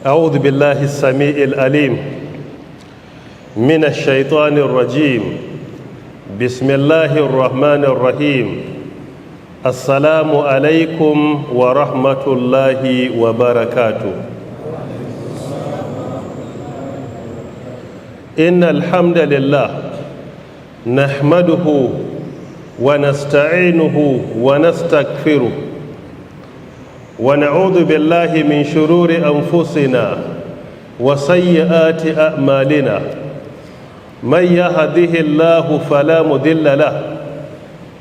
أعوذ بالله السميع العليم من الشيطان الرجيم. بسم الله الرحمن الرحيم. السلام عليكم ورحمة الله وبركاته. إن الحمد لله نحمده ونستعينه ونستغفره، ونعوذ بالله من شرور أنفسنا وسيئات أعمالنا. من يهده الله فلا مضل له،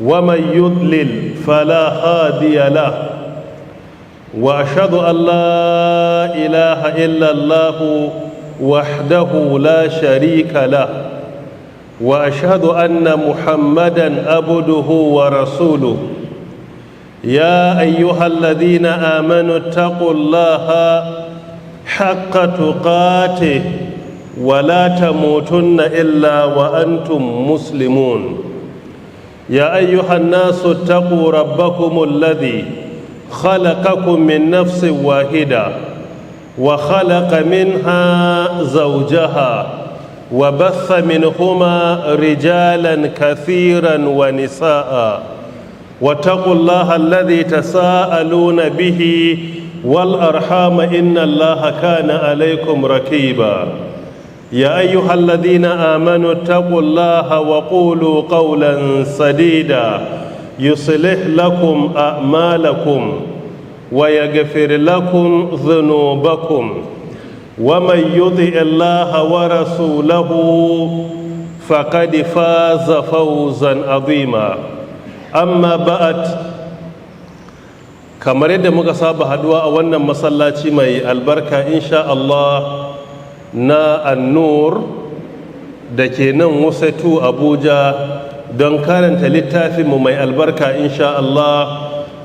ومن يضلل فلا هادي له. واشهد ان لا اله الا الله وحده لا شريك له، واشهد ان محمدا عبده ورسوله. يا ايها الذين امنوا اتقوا الله حق تقاته ولا تموتن الا وانتم مسلمون. يا ايها الناس اتقوا ربكم الذي خلقكم من نفس واحده، وخلق منها زوجها، وبث منهما رجالا كثيرا ونساء. واتقوا الله الذي تساءلون به والارحام، ان الله كان عليكم رقيبا. يا ايها الذين امنوا اتقوا الله وقولوا قولا سديدا، يصلح لكم اعمالكم ويغفر لكم ذنوبكم، ومن يطع الله ورسوله فقد فاز فوزا عظيما. Amma ba'ad, kamar yadda muka saba haduwa a wannan masallaci mai albarka, insha Allah, na Annur da ke nan Wuse 2, Abuja, don karanta littafinmu mai albarka, insha Allah,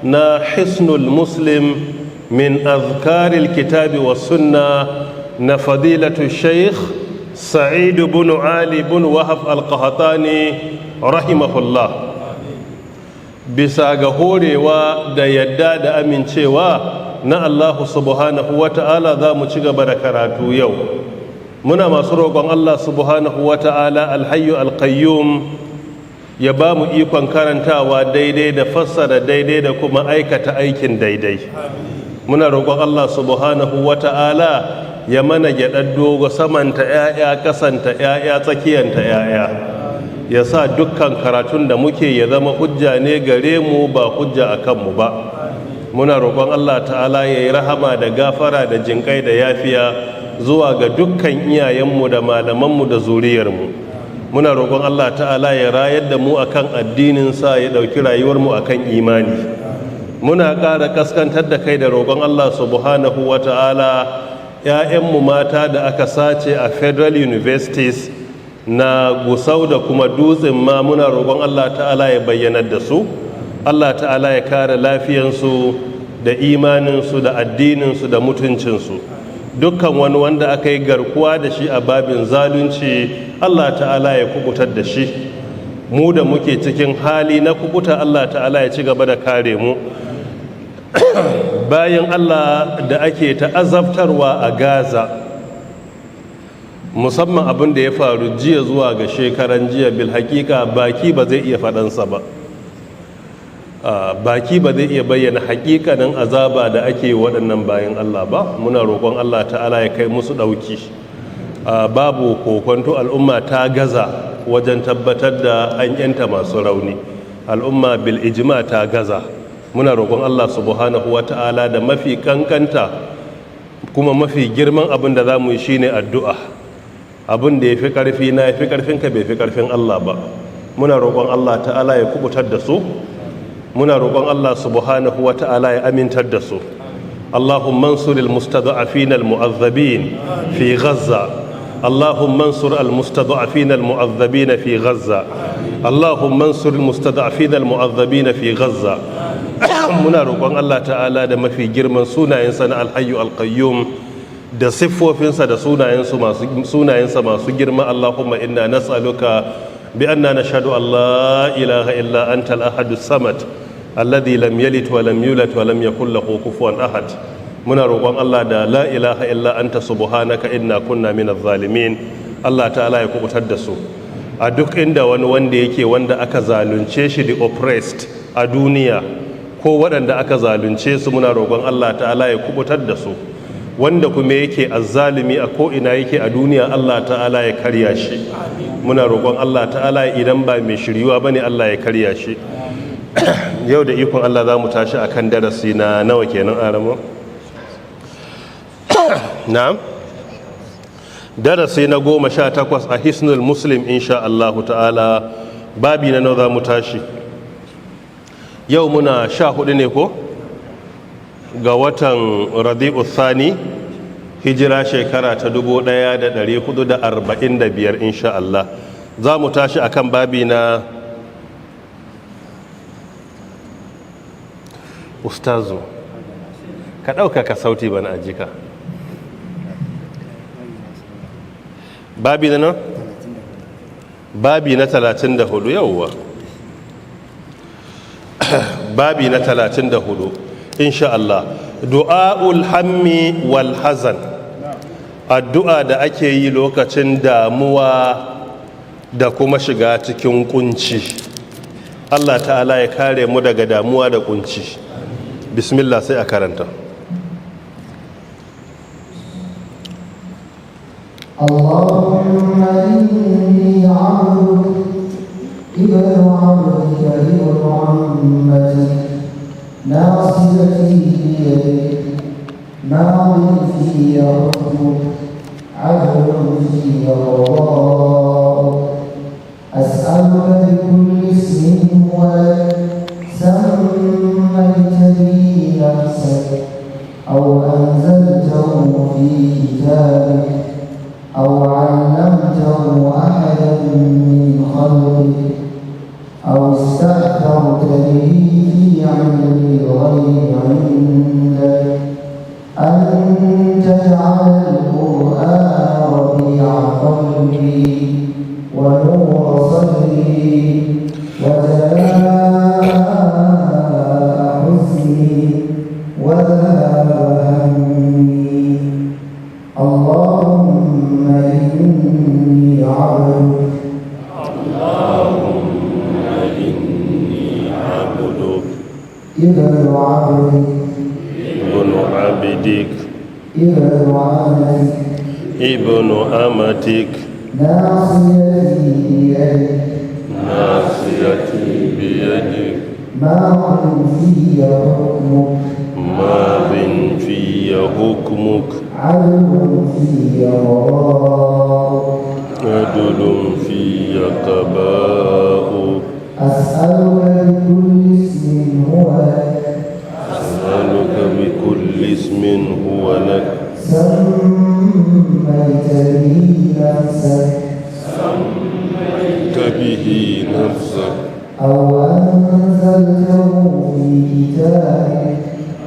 na Hisnul Muslim min azkaril kitabi wa sunna na Fadilatu Sheikh Sa'id bin Ali bin Wahab al-Qahtani rahimahullah. Bisa ga horewa da yadda da amincewa na Allahu subhanahu wa ta'ala, za mu ci gaba da karatu yau. Muna masu roƙon Allah subhanahu wa ta'ala, Alhayyu Alqayyum, ya ba mu ikon karantawa daidai da fassara daidai da kuma aikata aikin daidai. Muna roƙon Allah subhanahu wa ta'ala ya mana gyaɗar dogo, samanta 'ya'ya, ƙasanta 'ya'ya, tsakiyanta 'ya'ya, ya sa dukkan karatun da muke ya zama hujja ne gare mu, ba hujja a kanmu ba. Muna roƙon Allah ta'ala ya yi rahama da gafara da jinƙai da yafiya zuwa ga dukkan iyayenmu da malamanmu da zuriyarmu. Muna roƙon Allah ta'ala ya rayar da mu akan addininsa, ya ɗauki rayuwarmu akan imani. Muna ƙara kaskantar da kai da roƙon Allah subhanahu wa ta'ala, 'ya'yanmu mata da aka sace a federal universities na Gusau da kuma Dutsen Ma, muna roƙon Allah ta'ala ya bayyanar da su. Allah ta'ala ya kare lafiyansu da imaninsu da addininsu da mutuncinsu. Dukkan wani wanda aka yi garkuwa da shi a babin zalunci, Allah ta'ala ya kubutar da shi. Mu da muke cikin hali na kubuta, Allah ta'ala ya ci gaba da kare mu. Bayan Allah da ake ta azabtarwa a Gaza, musamman abin da ya faru jiya zuwa ga shekaran jiya, bil hakika baki ba zai iya faɗansa ba, baki ba zai iya bayyana hakikanin azaba da ake waɗannan bayan Allah ba. Muna roƙon Allah ta'ala ya kai musu ɗauki. Babu kokonto al'umma ta gaza wajen tabbatar da an yanta masu rauni. Al'umma bil ijma ta gaza. Muna roƙon Allah subhanahu wa ta'ala da mafi kankanta kuma mafi girman abin da za mu yi shine addu'a. Abin da ya fi ƙarfi na ya fi ƙarfinka, bai fi ƙarfin Allah ba. Muna roƙon Allah ta'ala ya kubutar da su. Muna roƙon Allah subhanahu wa ta'ala ya amintar da su. اللهم انصر المستضعفين المعذبين في غزة. اللهم انصر المستضعفين المعذبين في غزة. اللهم انصر المستضعفين المعذبين في غزة. Muna roƙon Allah ta'ala da mafi girman sunayensa na Alhayyu Alqayyum da siffofinsa da sunayensa masu girma. اللهم إنا نسألك بأننا نشهد أن لا إله إلا أنت الأحد الصمد الذي لم يلد ولم يولد ولم يكن له كفوا أحد. Muna roƙon Allah da لا إله إلا أنت سبحانك إنا كنا من الظالمين. Allah ta'ala ya kubutar da su a duk inda wani wanda yake, wanda aka zalunce shi, the oppressed a duniya, ko waɗanda aka zalunce su, muna roƙon Allah ta'ala ya kubutar da su. Wanda kuma yake azzalumi a ko'ina yake a duniya, Allah ta'ala ya karya shi. Muna roƙon Allah ta'ala, idan ba mai shiryuwa bane, Allah ya karya shi. Yau da ikon Allah za mu tashi akan darasi na nawa kenan, aramu? Na'am, darasi na 18 a Hisnul Muslim, insha Allah ta'ala. Babi na nawa za mu tashi yau? Muna 14 ne ko ga watan Rabi'u Thani, hijira shekara ta 1445. Insha Allah za mu tashi akan babi na, ustazu, ka ɗaukaka sauti bana ajika. Babi na nan, babi na 34. Yauwa, babi na 34, insha Allah. دعاء الهم والحزن, addu'a da ake yi lokacin damuwa da kuma shiga cikin kunci. Allah ta'ala ya kare mu daga damuwa da kunci. Bismillah, sai a karanta. اللهم إني عبدك ابن عبدك ابن عمتك، ناصيتي بيدك، ماض في حكمك، عدل في قضاؤك. أسألك بكل اسم هو لك سميت به نفسك، أو أنزلته في كتابك، أو علمته أحدا من خلقك، أو استأثرت به في علم الغيب عندك، أن تجعل القرآن ربيع قلبي ونور صدري وجلاء حزني وذهاب همي. اللهم إني عبدك. اللهم إني عبدك. ابن عبدك. ابن عبدك. ابن عبدك. ابن أمتك. ناصيتي بيدك. ناصيتي بيدك. ماض في حكمك. ماض في حكمك. عدل في قضاؤك. عدل في قضاؤك. أسألك بكل اسم هو لك. أسألك بكل اسم هو لك. سميت به نفسك. سميت به نفسك. أو أنزلته في كتابك.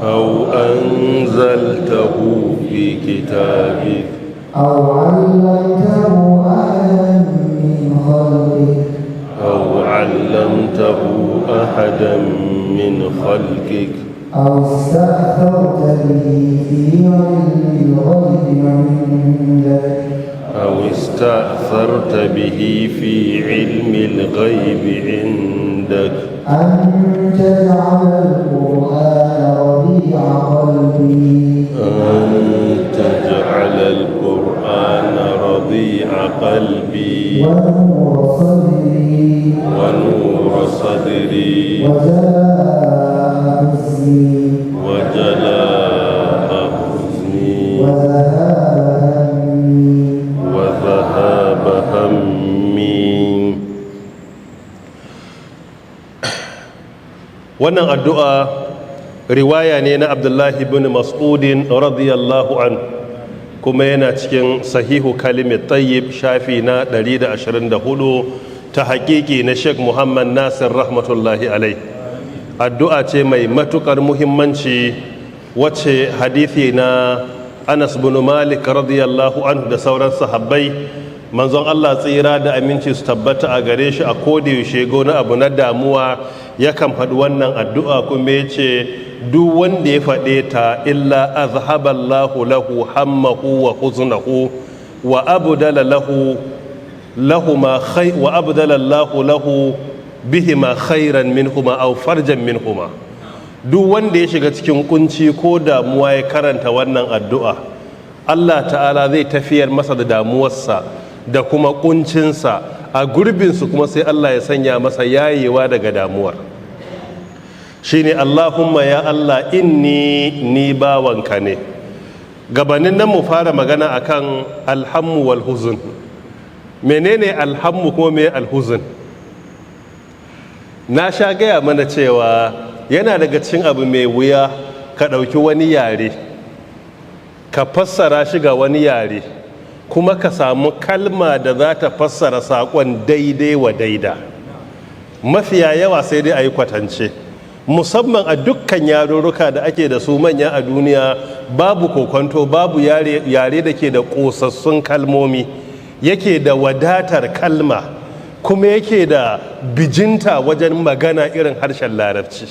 أو أنزلته في كتابك. أو علمته أحدا من خلقك. أو علمته أحدا من خلقك. أو استأثرت به في علم الغيب عندك. أو استأثرت به في علم الغيب عندك. أن تجعل القرآن ربيع قلبي. أن تجعل القرآن ربيع قلبي. ونور صدري. ونور صدري. وجلاء حزني. وجلاء حزني. وذهاب همي. وذهاب همي. Wannan addu'a riwaya ne na Abdullahi bin Mas'udin رضي الله عنه, kuma yana cikin Sahihu Kalimat Tayyib, shafi na 124, ta hakiki na Sheikh Muhammad Nasir رحمة الله عليه. Addu'a ce mai matukar muhimmanci, wacce hadithi na Anas bin Malik رضي الله عنه da sauran sahabbai, manzon Allah tsira da aminci su tabbata a gare shi, a koda yaushe gona abu na damuwa yakan faɗi wannan addu'a, kuma ya ce Duk wanda ya faɗe ta, إلا أذهب الله له همه وحزنه وأبدل له لهما خي وأبدل الله له بهما خيرا منهما أو فرجا منهما. Duk wanda ya shiga cikin kunci ko damuwa ya karanta wannan addu'a, Allah Ta'ala zai tafiyar masa da damuwarsa da kuma kuncinsa. A gurbinsu kuma sai Allah ya sanya masa yayewa daga damuwar. Shine اللهم, ya Allah, إني, ni bawanka ne. Gabanin nan mu fara magana akan الهم والحزن. Menene الهم ko me الحزن? Na sha gaya mana cewa yana daga cikin abu mai wuya ka ɗauki wani yare ka fassara shi ga wani yare, kuma ka samu kalma da za ta fassara saƙon daidai wa daida. Mafiya yawa sai dai a yi kwatance, musamman a dukkan yarurruka da ake da su manya a duniya. Babu kokonto, babu yare da ke da ƙosassun kalmomi, yake da wadatar kalma, kuma yake da bijinta wajen magana irin harshen Larabci.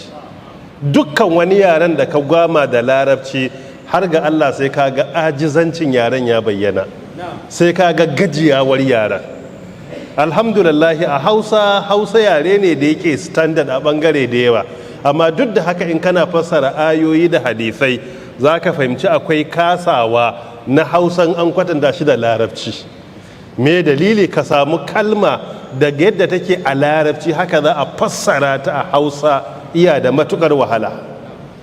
Dukkan wani yaren da ka gwama da Larabci, har ga Allah sai ka ga ajizancin yaren ya bayyana, sai ka ga gajiyawar yaren. Alhamdulillahi, a Hausa, Hausa yare ne da yake standard a bangare da yawa, amma duk da haka in kana fassara ayoyi da hadisai za ka fahimci akwai kasawa na Hausan an kwatanta shi da Larabci. Me dalili? Ka samu kalma daga yadda take a Larabci haka za a fassara ta a Hausa iya da matukar wahala.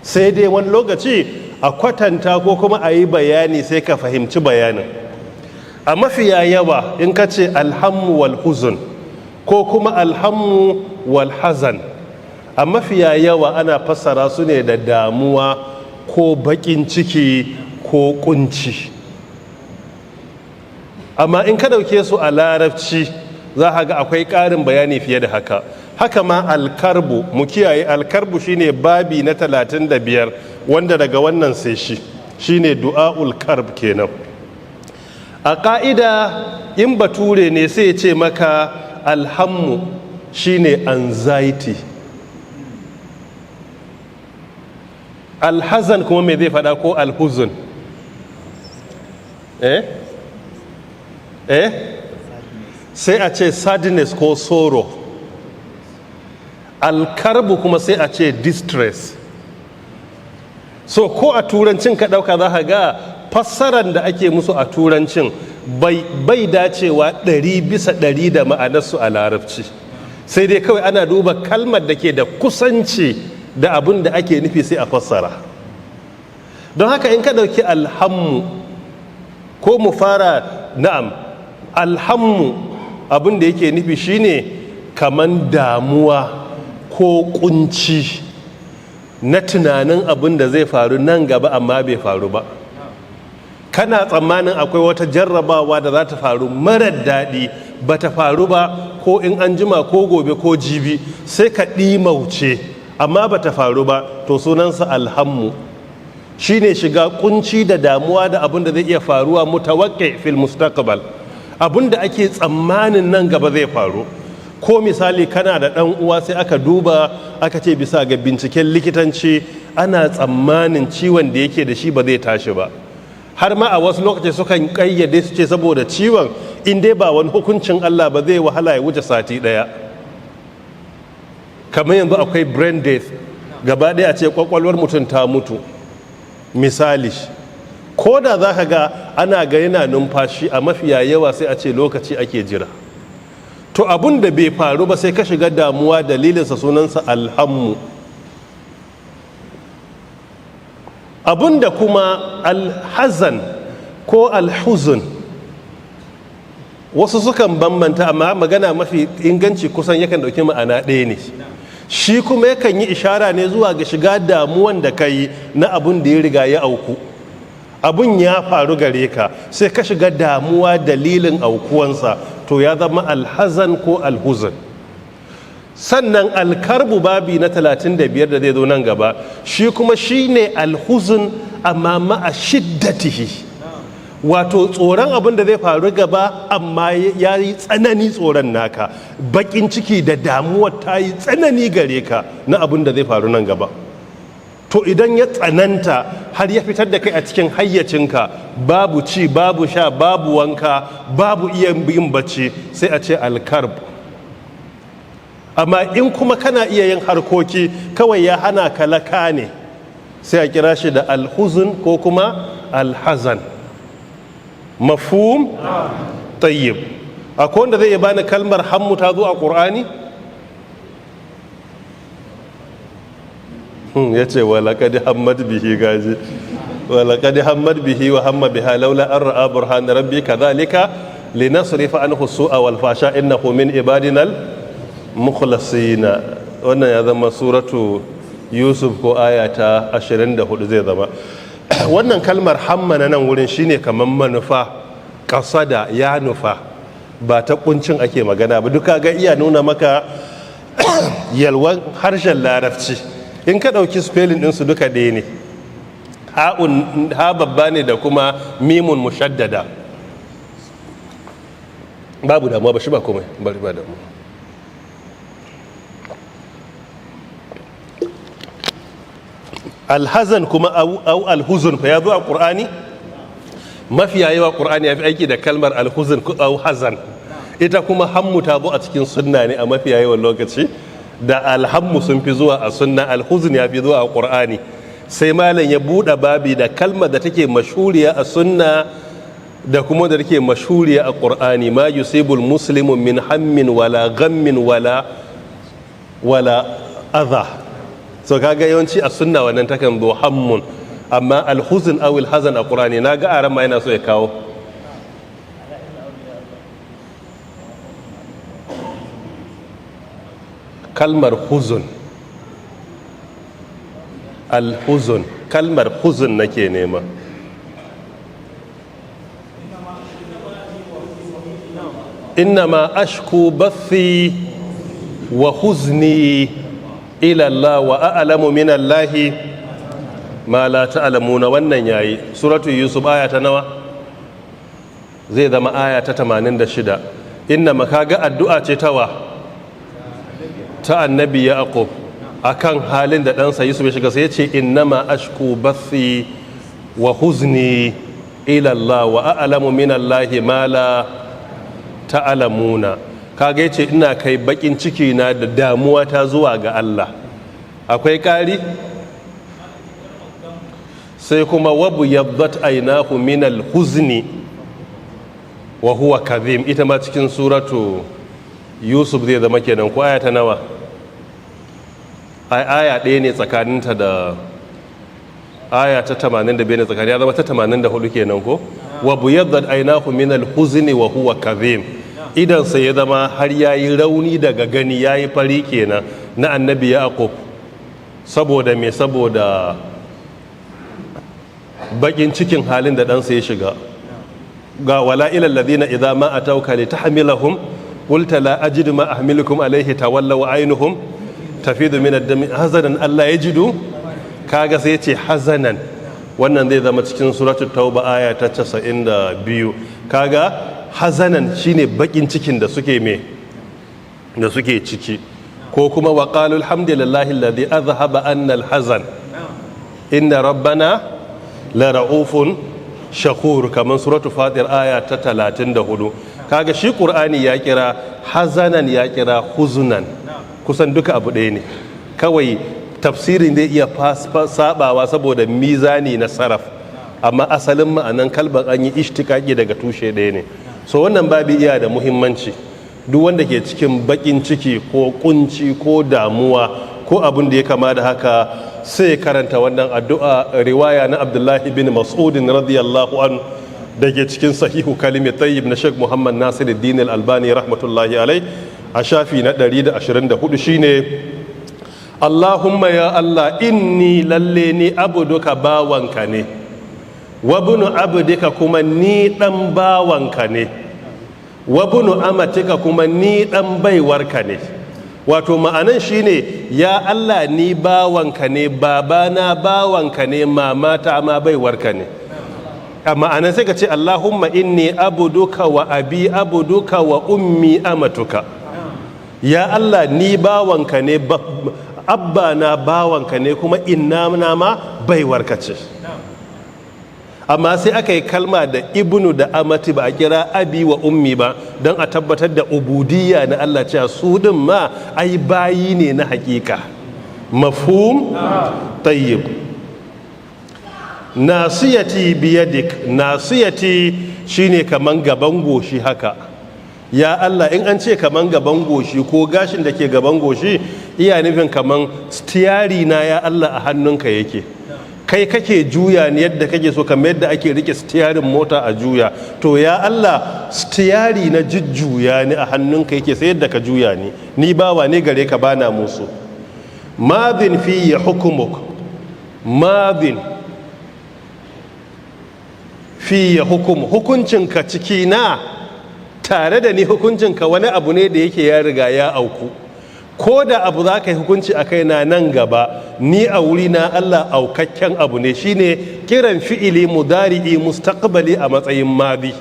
Sai dai wani lokaci a kwatanta ko kuma a yi bayani sai ka fahimci bayanin. A mafiya yawa in ka ce الهم والحزن ko kuma الهم والحزن, a mafiya yawa ana fassara su ne da damuwa ko bakin ciki ko kunci. Amma in ka dauke su a Larabci za a ga akwai ƙarin bayani fiye da haka. Haka ma الكرب. Mu kiyaye, الكرب shine babi na 35, wanda daga wannan sai shi shine دعاء الكرب kenan. A ƙa'ida in Bature ne sai ya ce maka الهم shine anxiety. الحزن kuma me zai fada ko الحزن? Eh eh, sai a ce sadness ko sorrow. الكرب kuma sai a ce distress. So ko a Turancin ka dauka, za ka ga fassarar da ake musu a Turancin bai dacewa 100% da ma'anarsu a Larabci. Sai dai kawai ana duba kalmar da ke da kusanci da abin da ake nufi sai a fassara. Don haka in ka dauki الهم, ko mu fara, na'am, الهم abin da yake nufi shine kaman damuwa ko kunci na tunanin abin da zai faru nan gaba amma bai faru ba. Kana tsammanin akwai wata jarrabawa da za ta faru marar daɗi, ba ta faru ba, ko in an jima ko gobe ko jibi, sai ka ɗimauce, amma ba ta faru ba, to sunansa الهم. Shine shiga kunci da damuwa da abin da zai iya faruwa, متوقع في المستقبل, abin da ake tsammanin nan gaba zai faru. Ko misali kana da ɗan uwa, sai aka duba aka ce bisa ga binciken likitanci ana tsammanin ciwon da yake da shi ba zai tashi ba. Har ma a wasu lokaci sukan kayyade su ce saboda ciwon, in dai ba wani hukuncin Allah ba, zai wahala ya wuce sati ɗaya. Kamar yanzu akwai brain death, gaba ɗaya a ce kwakwalwar mutum ta mutu misali. Ko da za ka ga ana ga yana numfashi, a mafiya yawa sai a ce lokaci ake jira. To abun da bai faru ba sai ka shiga damuwa dalilinsa, sunansa الهم. Abun da kuma الحزن ko الحزن, wasu sukan bambanta, amma magana mafi inganci kusan yakan dauki ma'ana ɗaya ne. Shi kuma yakan yi ishara ne zuwa ga shiga damuwan da ka yi na abun da ya riga ya auku. Abun ya faru gare ka, sai ka shiga damuwa dalilin aukuwansa, to ya zama الحزن ko الحزن. Sannan الكرب, babi na 35 da zai zo nan gaba, shi kuma shi ne الحزن amma مع شدته, wato tsoron abin da zai faru gaba amma ya yi tsanani. Tsoron naka, bakin ciki da damuwa ta yi tsanani gare ka na abin da zai faru nan gaba. To idan ya tsananta har ya fitar da kai a cikin hayyacinka, babu ci, babu sha, babu wanka, babu iya yin bacci, sai a ce alkarb. Amma in kuma kana iya yin harkoki, kawai ya hana ka laka ne, sai a kira shi da alhuzun ko kuma alhazan. Mafhum? Tayyib. Akwai wanda zai iya bani kalmar hammu ta zo a ƙur'ani? Ya ce walaƙadi hammad bihi gaji, walaƙadi hammad bihi wa hamma biha laula an ra'a burhan rabbi, kadhalika linasrifa anhu su'a wal fasha, innahu min ibadinal mukhlasina. Wannan ya zama Suratu Yusuf ko aya ta 24 zai zama. Wannan kalmar hamma na nan wurin shine kamar manufa, kasada, ya nufa, ba ta kuncin ake magana ba. Duka ga iya nuna maka yalwan harshen Larabci. In ka ɗauki spelling ɗinsu, duka ɗaya ne, ha'un ha babba ne da kuma mimun mushaddada. Babu damuwa, ba shi ba komai, bari, ba damuwa. Alhazan kuma au alhuzun fa ya zo a Ƙur'ani mafiya yawa. Ƙur'ani ya fi aiki da kalmar alhuzun au hazan. Ita kuma hammu ta zo a cikin sunna ne a mafiya yawan lokaci, da alhammu sun fi zuwa a sunna, alhuzun ya fi zuwa a Ƙur'ani. Sai malam ya buɗe babi da kalmar da take mashuriya a sunna da kuma da take mashuriya a Ƙur'ani: ma yusibul muslimu min hammin wala ghammin wala adha. So kaga yawanci a sunna wannan takan zo hammun, amma alhuzun aw alhazan a Qur'ani, na ga aran ma yana so ya kawo kalmar huzun, alhuzun. Kalmar huzun nake nema. Innama ashku bathi wa huzni ila Allah wa a'lamu min Allah ma la ta'lamuna. Wannan yayi Suratu Yusuf, aya ta nawa zai zama? Aya ta 86. Inna makaga addu'a ce tawa ta Annabi Yaqub akan halin da ɗansa Yusuf ya shiga. Sai ya ce innama ashku bathi wa huzni ila Allah wa a'lamu min Allah ma la ta'lamuna. Kaga yace ina kai bakin ciki na da damuwa ta zuwa ga Allah. Akwai ƙari, sai kuma wabu yaddat ainahu min al-huzni wa huwa kadhim. Ita ma cikin Suratu Yusuf zai zama kenan ko aya ta nawa? Ai aya ɗaya ne tsakaninta da aya ta 85 ne tsakanin, ya zama ta 84 kenan ko. Wa buyaddat ainahu min al-huzni wa huwa kadhim. Idan sai ya zama har yayi rauni daga gani, yayi fari kenan na Annabi Yaqub. Saboda me? Saboda bakin cikin halin da ɗansa ya shiga. Ga wala ilal ladina idza ma atawka litahmilahum qulta la ajidu ma ahmilukum alayhi tawallaw aynuhum tafidu min ad-dami hazanan alla yajidu. Kaga sai yace hazanan. Wannan zai zama cikin Suratul Tauba, aya ta 92. Kaga hazanan shine bakin cikin da suke me da suke ciki. Ko kuma wa qalu alhamdulillahi alladhi azhaba anna al-hazan, inna rabbana la ra'ufun shakur, kamar Suratu Fatir, aya ta 34. Kaga shi Qur'ani ya kira hazanan, ya kira huzunan, kusan duka abu ɗaya ne. Kawai tafsirin zai iya sabawa saboda mizani na saraf, amma asalin ma'anan kalban an yi ishtikaki daga tushe ɗaya ne. So wannan babi iya da muhimmanci. Duk wanda ke cikin bakin ciki ko kunci ko damuwa ko abin da ya kama da haka, sai karanta wannan addu'a. Riwaya na Abdullahi bin Mas'udin radiyallahu an da ke cikin Sahihu Kalimi Tayyib na Sheikh Muhammad Nasiruddin Al-Albani rahmatullahi alai a shafi na 124 shine: Allahumma, ya Allah, inni, lalle ni, abduka, bawanka ne, wabnu abdika, kuma ni dan bawanka ne, wabnu amatika, kuma ni dan baiwarka ne. Wato ma'anan shine, ya Allah, ni bawanka ne, babana bawanka ne, mamata ma baiwarka ne. A ma'anan sai ka ce Allahumma inni abduka wa abi abduka wa ummi amatuka. Ya Allah, ni bawanka ne. Abba na bawanka ne, kuma inna na ma baiwarka ce. Amma sai aka yi kalma da ibnu da amati, ba a kira abi wa ummi ba, don a tabbatar da ubudiyya na Allah, cewa su din ma ai bayi ne na hakika. Mafhum? Tayyib. Nasiyati biyadik. Nasiyati shine kaman gaban goshi haka. Ya Allah, in an ce kaman gaban goshi ko gashin da ke gaban goshi, iya nufin kaman stiyari na, ya Allah, a hannunka yake. Kai kake juya ni yadda kake so, kamar yadda ake rike stiyarin mota a juya. To ya Allah, stiyari na jujjuya ni a hannunka yake, sai yadda ka juya ni. Ni bawa ne gare ka, bana musu. Madin fiye hukumuk, madin fiye hukum, hukuncinka ciki na tare da ni, hukuncinka wani abu ne da yake ya riga ya auku. Ko da abu za ka yi hukunci a kaina nan gaba, ni a wuri na Allah aukakken abu ne. Shine kiran fi'ili mudari'i mustaqbali a matsayin madi.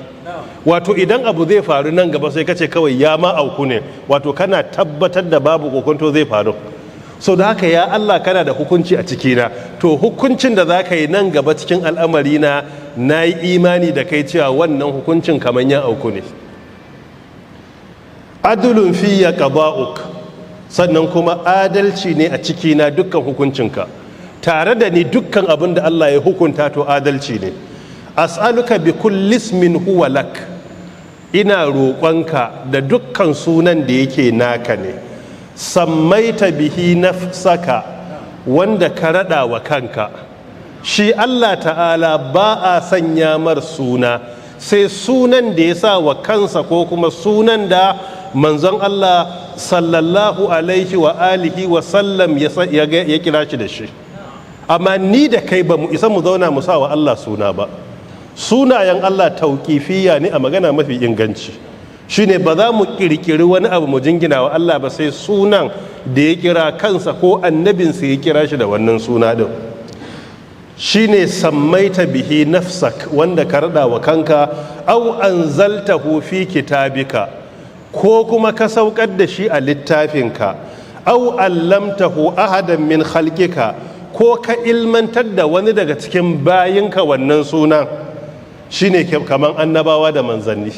Wato idan abu zai faru nan gaba, sai kace kawai ya ma auku ne, wato kana tabbatar da babu kokonto zai faru. So da haka, ya Allah, kana da hukunci a cikina. To hukuncin da za ka yi nan gaba cikin al'amari na, na yi imani da kai cewa wannan hukuncin kamar ya auku ne. Adulun fiya qada'uk. Sannan kuma adalci ne a cikina dukkan hukuncinka tare da ni. Dukkan abin da Allah ya hukunta, to adalci ne. As'aluka bi kulli ismin huwa lak. Ina roƙonka da dukkan sunan da yake naka ne, sammaita bihi nafsaka, wanda ka raɗa wa kanka. Shi Allah Ta'ala ba a sanya mar suna sai sunan da ya sa wa kansa, ko kuma sunan da manzon Allah sallallahu alaihi wa alihi wa sallam ya kira shi da shi. Amma ni da kai ba mu isa mu zauna mu sa wa Allah suna ba. Sunayen Allah tauƙifiya ne a magana mafi inganci. Shine ba za mu ƙirƙiri wani abu mu jingina wa Allah ba, sai sunan da ya kira kansa ko annabinsa ya kira shi da wannan suna din. Shine sammaita bihi nafsak, wanda ka rada wa kanka, au anzaltahu fi kitabika, ko kuma ka saukar da shi a littafinka, au allamtahu ahadan min khalqika, ko ka ilmantar da wani daga cikin bayinka wannan sunan. Shine kaman annabawa da manzanni,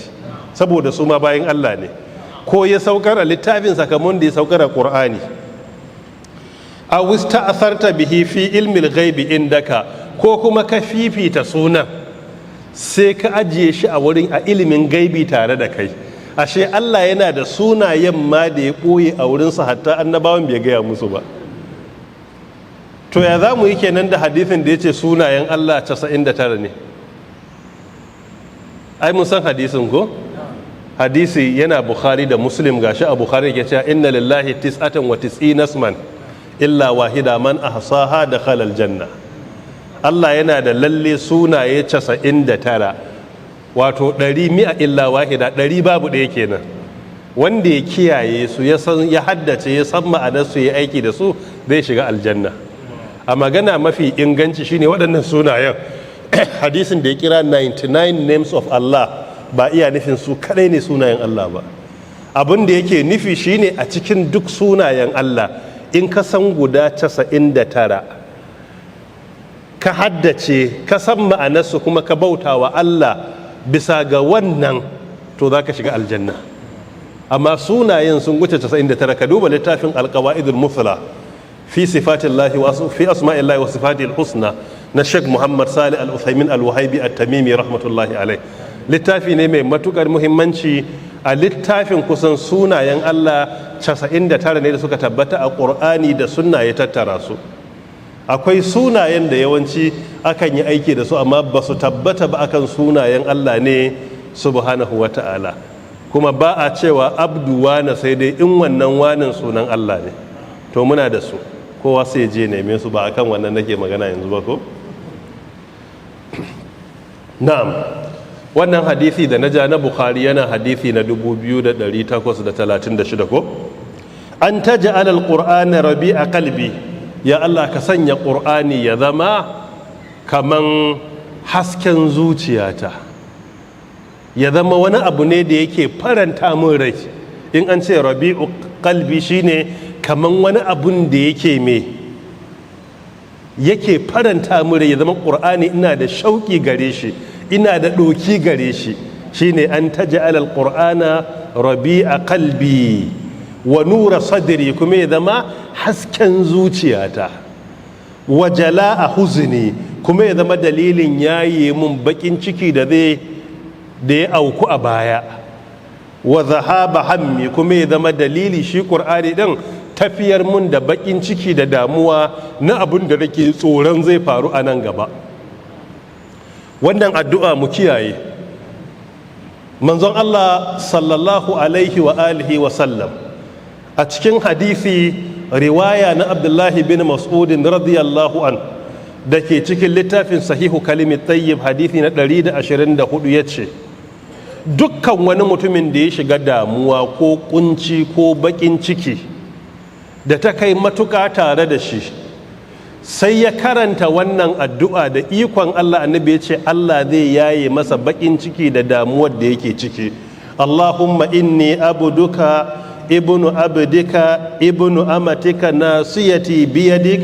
saboda su ma bayin Allah ne. Ko ya saukar a littafinsa kamar da ya saukar a Ƙur'ani. Aw ista'tharta bihi fi ilmil ghaibi indaka, ko kuma ka fifita sunan sai ka ajiye shi a wurin a ilimin gaibi tare da kai. Ashe Allah yana da sunayen ma da ya ɓoye a wurinsa, hatta annabawan bai gaya musu ba. To ya za mu yi kenan da hadithin da ya ce sunayen Allah 99 ne? Ai mun san hadisin ko? Hadisi yana Bukhari da Muslim. Gashi a Bukhari ke cewa inna lillahi tis'atan wa tis'ina isman illa wahida, man ahsaha dakhala aljanna. Allah yana da lalle sunaye 99, wato 100, mi'a illa wahida, 100 babu ɗaya kenan. Wanda ya kiyaye su, ya san, ya haddace, ya san ma'anar su, ya aiki da su, zai shiga aljanna. A magana mafi inganci shine waɗannan sunayen, hadisin da ya kira 99 names of Allah, ba iya nufin su kadai ne sunayen Allah ba. Abin da yake nufi shine a cikin duk sunayen Allah, in ka san guda 99, ka haddace, ka san ma'anarsu, kuma ka bauta wa Allah bisa ga wannan, to za ka shiga aljanna. Amma sunayen sun wuce 99. Ka duba littafin alqawaidul muthla fi sifatillahi wa fi asma'illahi wa sifatil husna na Sheikh Muhammad Salih Al-Uthaymin Al-Wahibi At-Tamimi rahmatullahi alai. Littafi ne mai matukar muhimmanci. A littafin kusan sunayen Allah 99 ne da suka tabbata a Qur'ani da sunna ya tattara su. Akwai sunayen da yawanci akan yi aiki da su, amma ba su tabbata ba akan sunayen Allah ne subhanahu wa ta'ala. Kuma ba a cewa abdu wane, sai dai in wannan wanin sunan Allah ne. To muna da su, kowa sai je neme su. Ba akan wannan nake magana yanzu ba ko? Na'am. Wannan hadisi da na ja na Bukhari yana hadisi na 2836 ko? An taj'al al-qur'ana rabi'a qalbi. Ya Allah, ka sanya Qur'ani ya zama kaman hasken zuciyata, ya zama wani abu ne da yake faranta min rai. In an ce rabi'u qalbi, shine Kaman wani abun da yake me yake faranta mu ya zama Qur'ani ina da shauki gare shi, ina da doki gare shi. Shine أن تجعل القرآن ربيع قلبي ونور صدري, kuma ya zama hasken zuciyata, وجلاء حزني, kuma ya zama dalilin yaye mun bakin ciki da zai da ya auku a baya, وذهاب همي, kuma ya zama dalili shi Ƙur'ani din tafiyar mun da bakin ciki da damuwa na abin da nake tsoron zai faru a nan gaba. Wannan addu'a mu kiyaye. Manzon Allah صلى الله عليه وآله وسلم a cikin hadisi riwaya na Abdullahi bin Mas'udin رضي الله عنه da ke cikin littafin Sahihu Kalimi Tayyib, hadisi na 124, ya ce dukkan wani mutumin da ya shiga damuwa ko kunci ko bakin ciki da ta kai matuka tare da shi, sai ya karanta wannan addu'a, da ikon Allah, Annabi ya ce Allah zai yaye masa bakin ciki da damuwar da yake ciki. اللهم إني عبدك ابن عبدك ابن أمتك ناصيتي بيدك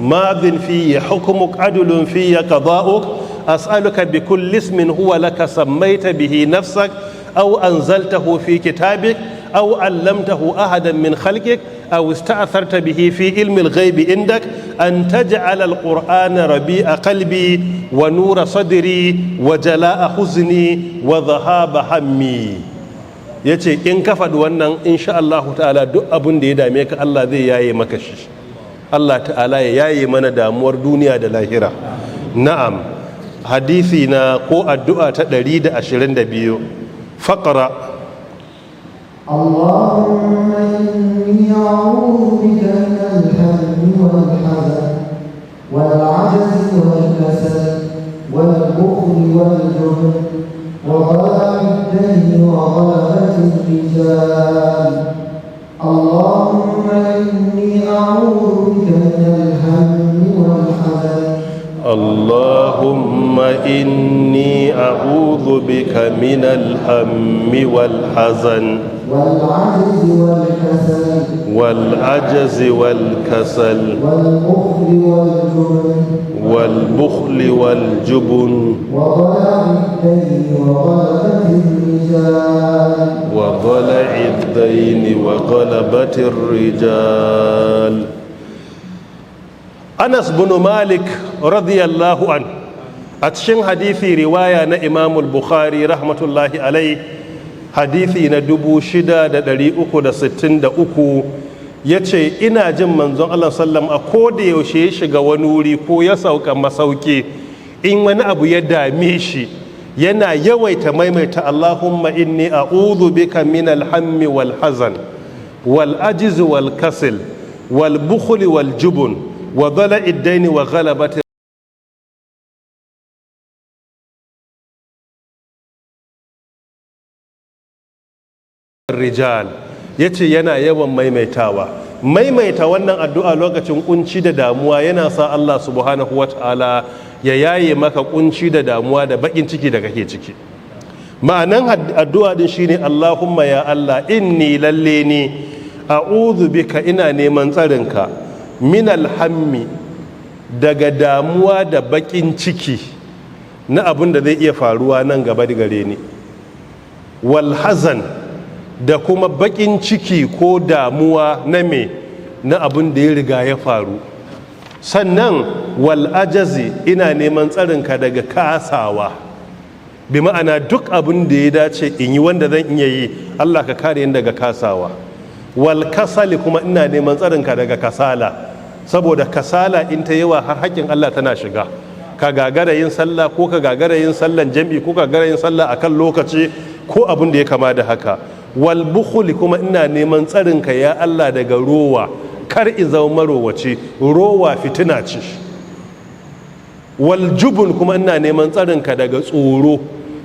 ماض في حكمك عدل في قضاؤك أسألك بكل اسم هو لك سميت به نفسك أو أنزلته في كتابك أو علمته أحدا من خلقك أو استأثرت به في علم الغيب عندك أن تجعل القرآن ربيع قلبي ونور صدري وجلاء حزني وذهاب همي. Yace in ka faɗi wannan, insha Allah ta'ala, duk abin da ya dame ka Allah zai yaye maka shi. Allah ta'ala ya yaye mana damuwar duniya da lahira. Na'am, hadisi na ko addu'a ta 122, faqra. اللهم إني أعوذ بك من الهم والحزن والعجز والكسل والبخل والجبن وضلع الدين وغلبة الرجال. اللهم إني أعوذ بك من الهم والحزن. اللهم إني أعوذ بك من الهم والحزن والعجز والكسل والعجز والكسل والبخل والجبن والبخل والجبن وضلع الدين وغلبة الرجال وضلع الدين وغلبة الرجال. Anas bin Malik رضي الله عنه a cikin hadisi riwaya na Imam Bukhari رحمة الله عليه, hadisi na 6363, ya ce ina jin Manzon Allah sallam a koda yaushe ya shiga wani wuri ko ya sauka masauki, in wani abu ya dame shi, yana yawaita maimaita اللهم إني أعوذ بك من الهم والحزن والعجز والكسل والبخل والجبن وضلع الدين وغلبة الرجال. Yace yana yawan maimaitawa. Maimaita wannan addu'a lokacin kunci da damuwa yana sa Allah subhanahu wata'ala ya yaye maka kunci da damuwa da bakin ciki da kake ciki. Ma'anan addu'a din shine: اللهم, ya Allah, إني, lalle ni, أعوذ بك, ina neman tsarinka, من الهم, daga damuwa da bakin ciki na abin da zai iya faruwa nan gaba da gare ni, والحزن, da kuma bakin ciki ko damuwa na me na abin da ya riga ya faru. Sannan والعجز, ina neman tsarinka daga kasawa, bi ma'ana duk abin da ya dace in yi wanda zan iya yi, Allah ka kare ni daga kasawa. والكسل, kuma ina neman tsarinka daga kasala, saboda kasala in ta yawa har haƙƙin Allah tana shiga. Ka gagara yin sallah, ko ka gagara yin sallan jam'i, ko ka gagara yin sallah akan lokaci, ko abin da ya kama da haka. والبخل, kuma ina neman tsarinka, ya Allah, daga rowa, kar in zama marowaci. Rowa fitina ce. والجبن, kuma ina neman tsarinka daga tsoro,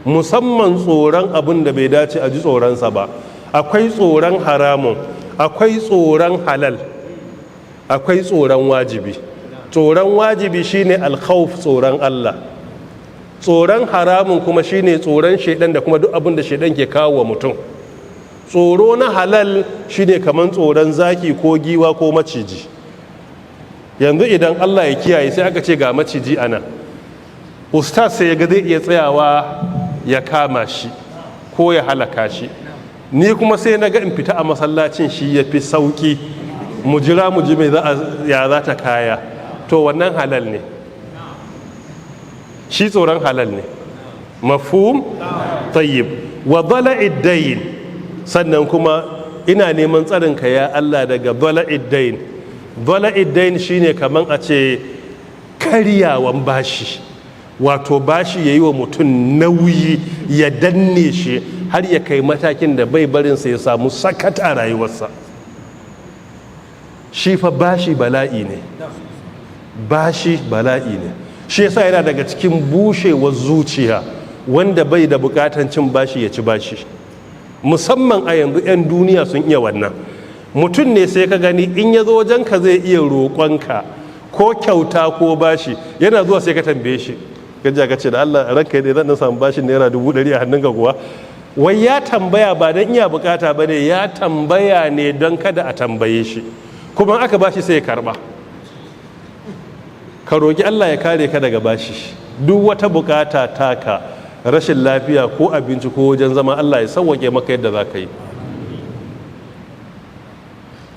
musamman tsoron abin da bai dace a ji tsoronsa ba. Akwai tsoron haramun, akwai tsoron halal, akwai tsoron wajibi. Tsoron wajibi shine الخوف, tsoron Allah. Tsoron haramun kuma shine tsoron shaidan da kuma duk abin da shaidan ke kawo wa mutum. Tsoro na halal shine kaman tsoron zaki ko giwa ko maciji. Yanzu idan Allah ya kiyaye sai aka ce ga maciji ana, ustaz sai ya ga zai iya tsayawa ya kama shi ko ya halaka shi. Ni kuma sai na ga in fita a masallacin shi ya fi sauki, mu jira mu ji mai ya za ta kaya. To, wannan halal ne, shi tsoron halal ne. Mafhum? Tayyib. Wa dala'id dayn. Sannan kuma ina neman tsarin ka, ya Allah, daga dala'id dayn. Dala'id dayn shine kaman a ce karyawan bashi, wato bashi yayi wa mutum nauyi, ya danne shi har ya kai matakin da bai barinsa ya samu sakat a rayuwarsa. Shi fa bashi bala'i ne, bashi bala'i ne. Shi yasa yana daga cikin bushewar zuciya wanda bai da bukatan cin bashi ya ci bashi, musamman a yanzu 'yan duniya sun iya wannan. Mutum ne sai ka gani in ya zo wajenka zai iya roƙonka ko kyauta ko bashi. Yana zuwa sai ka tambaye shi, gajiya ka ce, "Da Allah ranka ya zan samu bashin ₦100,000 a hannunka kuwa?" Wai ya tambaya ba don iya bukata ba ne, ya tambaya ne don kada a tambaye shi. Kuma aka bashi sai ya karba. Ka roƙi Allah ya kare ka daga bashi. Duk wata bukata taka, rashin lafiya ko abinci ko wajen zama, Allah ya sauwake maka yadda za ka yi.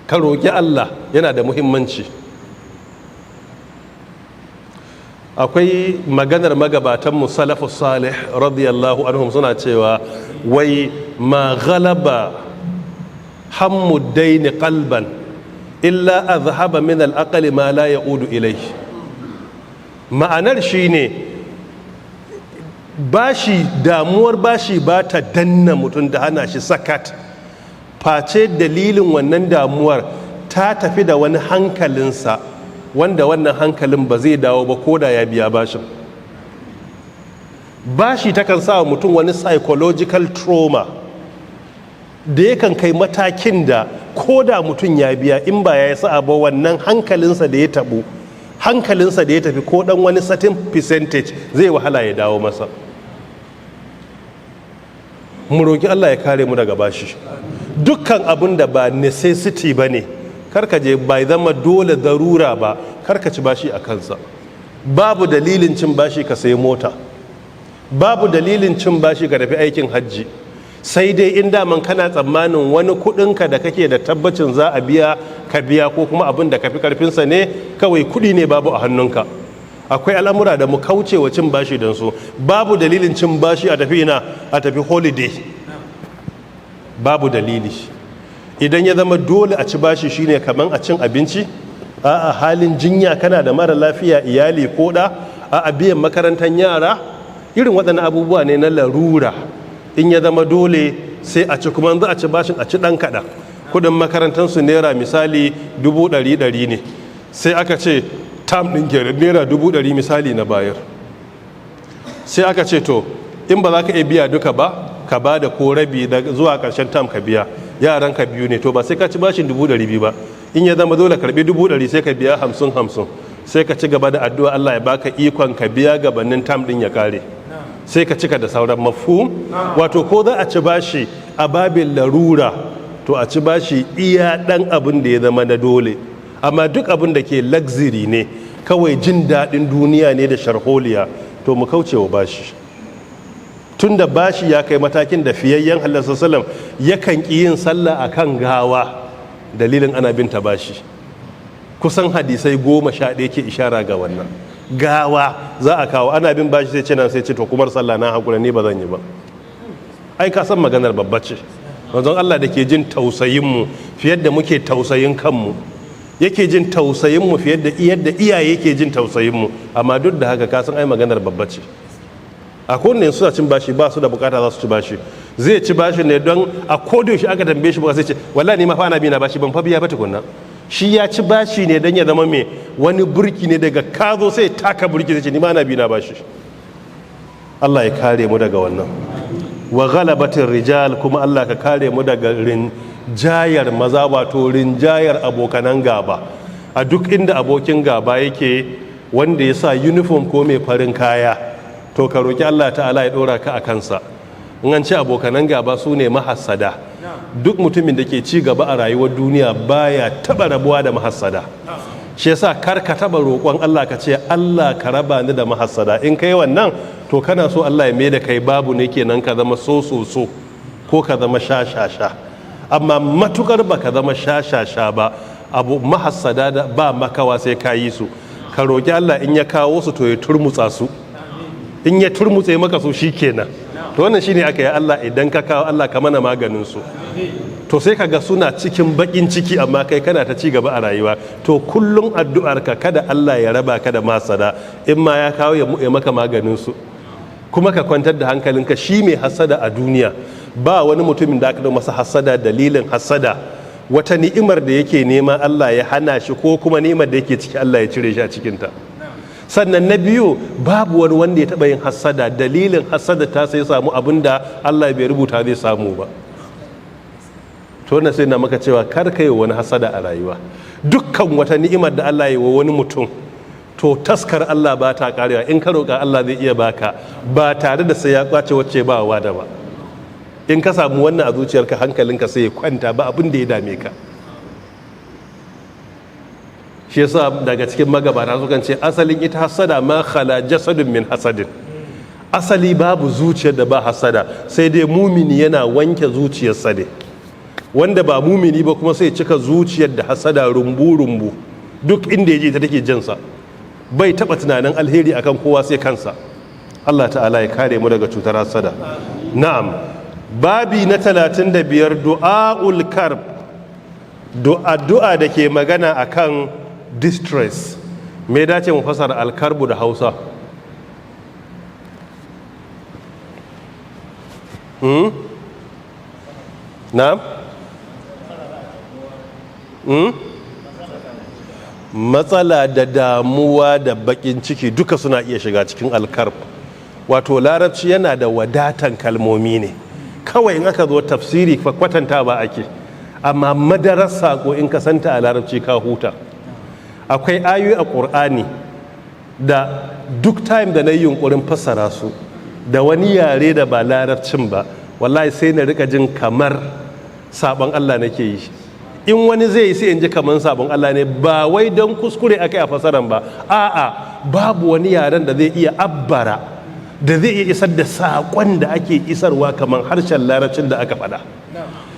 Ka roƙi Allah, yana da muhimmanci. Akwai maganar magabatanmu salafu salih radiyallahu anhum, suna cewa wai ma ghalaba hammu daini qalban illa azhaba min al-aqli ma la ya'udu ilayhi. Ma'anar shine bashi, damuwar bashi ba ta danna mutum da hana shi sakat, face dalilin wannan damuwar ta tafi da wani hankalinsa, wanda wannan hankalin ba zai dawo ba ko da ya biya bashin. Bashi takan sa mutum wani psychological trauma da yakan kai matakin da ko da mutum ya biya, in ba ya yi sa'a ba, wannan hankalinsa da ya tabu, hankalinsa da ya tafi, ko dan wani certain percentage, zai wahala ya dawo masa. Mu roki Allah ya kare mu daga bashi. Dukkan abin da ba necessity ba ne, karka je, bai zama dole darura ba, karka ci bashi a kansa. Babu dalilin cin bashi ka sayi mota, babu dalilin cin bashi ka tafi aikin hajji, sai dai in daman kana tsammanin wani kudinka da kake da tabbacin za a biya, ka biya, ko kuma abin da ka fi karfinsa ne, kawai kudi ne babu a hannunka. Akwai al'amura da mu kauce wa cin bashi don su. Babu dalilin cin bashi a tafi ina, a tafi holiday, babu dalili. Idan ya zama dole a ci bashi, shine kaman a cin abinci, a halin jinya, kana da mara lafiya, iyali ko da a biyan makarantar yara, irin waɗannan abubuwa ne na larura. In ya zama dole sai a ci. Kuma za a ci bashin, a ci ɗan kaɗan. Kudin makarantarsu naira misali 100,000 ne, sai aka ce term ɗin ke ₦100,000 misali na bayar. Sai aka ce to, in ba za ka iya biya duka ba, ka ba da ko rabi zuwa ƙarshen term ka biya. Yaran ka biyu ne, to ba sai ka ci bashin 200,000 ba. In ya zama dole, karbi 100,000, sai ka biya 50 50, sai ka ci gaba da addu'a Allah ya baka ikon ka biya gabanin term din ya kare, sai ka cika da sauran. Mafhum? Wato ko za a ci bashi a babin larura, to a ci bashi iya dan abin da ya zama na dole. Amma duk abin da ke luxury ne, kawai jin daɗin duniya ne da sharholiya, to mu kauce wa bashi, tun da bashi ya kai matakin da fiyayyen halitta sallam yakan ƙi yin sallah a kan gawa dalilin ana bin ta bashi. Kusan hadisai 11 ke ishara ga wannan. Gawa za a kawo, ana bin bashi, sai ce nan, sai ce, "To, kumar sallah, na hakura, ne ba zan yi ba." Ai ka san maganar babba ce. Manzon Allah da ke jin tausayin mu fiye da muke tausayin kanmu, yake jin tausayin mu fiye da yadda iyaye ke jin tausayin mu, amma duk da haka ka san ai maganar babba ce. A kowane suna cin bashi, ba su da bukata za su ci bashi. Zai ci bashi ne don a kodayaushe aka tambaye shi ba sai ce, "Wallahi ni ma fa ana bi na bashi, ban fa biya ba tukunna." Shi ya ci bashi ne don ya zama mai wani burki ne, daga ka zo sai taka burki, sai ce, "Ni ma ana bi na bashi." Allah ya kare mu daga wannan. Wa ghalabatir rijal. Kuma Allah ka kare mu daga rinjayar maza, wato rinjayar abokanan gaba. A duk inda abokin gaba yake, wanda ya sa uniform ko mai farin kaya, to ka roki Allah ta'ala ya dora ka a kansa. In an ce abokanan gaba, su ne mahassada. Duk mutumin da ke ci gaba a rayuwar duniya baya taba rabuwa da mahassada. Shi yasa kar ka taba roƙon Allah ka ce, "Allah, ka raba ni da mahassada." In kai wannan, to kana so Allah ya mai da kai babu ne kenan, ka zama so so so ko ka zama sha sha sha. Amma matukar ba ka zama sha sha sha ba, abu mahassada da ba makawa sai ka yi su. Ka roƙi Allah, in ya kawo su to ya turmutsa su. In ya turmutse maka su, kenan. To wannan shine aka yi, Allah, idan ka kawo, Allah ka mana maganin su. To sai ka ga suna cikin bakin ciki, amma kai kana ta ci gaba a rayuwa. To kullum addu'ar ka, kada Allah ya raba ka da mahassada. In ma ya kawo, ya maka maganin su. Kuma ka kwantar da hankalinka. Shi mai hasada a duniya, ba wani mutumin da aka masa hasada, dalilin hasada wata ni'imar da yake nema Allah ya hana shi, ko kuma ni'imar da yake ciki Allah ya cire shi a cikinta. Sannan na biyu, babu wani wanda ya taɓa yin hasada, dalilin hasada ta sai samu abin da Allah bai rubuta zai samu ba. To wannan sai na maka cewa kar ka yi wani hasada a rayuwa. Dukkan wata ni'imar da Allah ya yi wa wani mutum, to taskar Allah ba ta karewa. In ka roƙa, Allah zai iya baka ba tare da sai ya kwace wacce ba wa da ba. In ka samu wannan a zuciyarka, hankalinka sai ya kwanta, ba abin da ya dame ka. Shi yasa daga cikin magabata sukan ce asalin ita hasada ما خلا جسد من حسد. Asali babu zuciyar da ba hasada, sai dai mumini yana wanke zuciyarsa ne. Wanda ba mumini ba kuma sai cika zuciyar da hasada rumbu rumbu. Duk inda ya je ta take jinsa, bai taba tunanin alheri akan kowa sai kansa. Allah ta'ala ya kare mu daga cutar hasada. Na'am, babi na 35, دعاء الكرب, addu'a da ke magana akan distress. Me dace mu fasara الكرب da Hausa? Na'am? Matsala da damuwa da bakin ciki duka suna iya shiga cikin الكرب. Wato Larabci yana da wadatan kalmomi ne. Kawai in aka zo tafsiri fa kwatanta ba ake, amma madarar sako in ka santa a Larabci, ka huta. Akwai ayoyi a Ƙur'ani da duk time da na yi yunkurin fassara su da wani yare da ba Larabcin ba, wallahi sai na rika jin kamar sabon Allah nake yi. In wani zai yi, sai in ji kamar sabon Allah ne. Ba wai don kuskure aka yi a fassaran ba, a'a, babu wani yaren da zai iya abbara, da zai iya isar da saƙon da ake isarwa kamar harshen Larabcin da aka faɗa.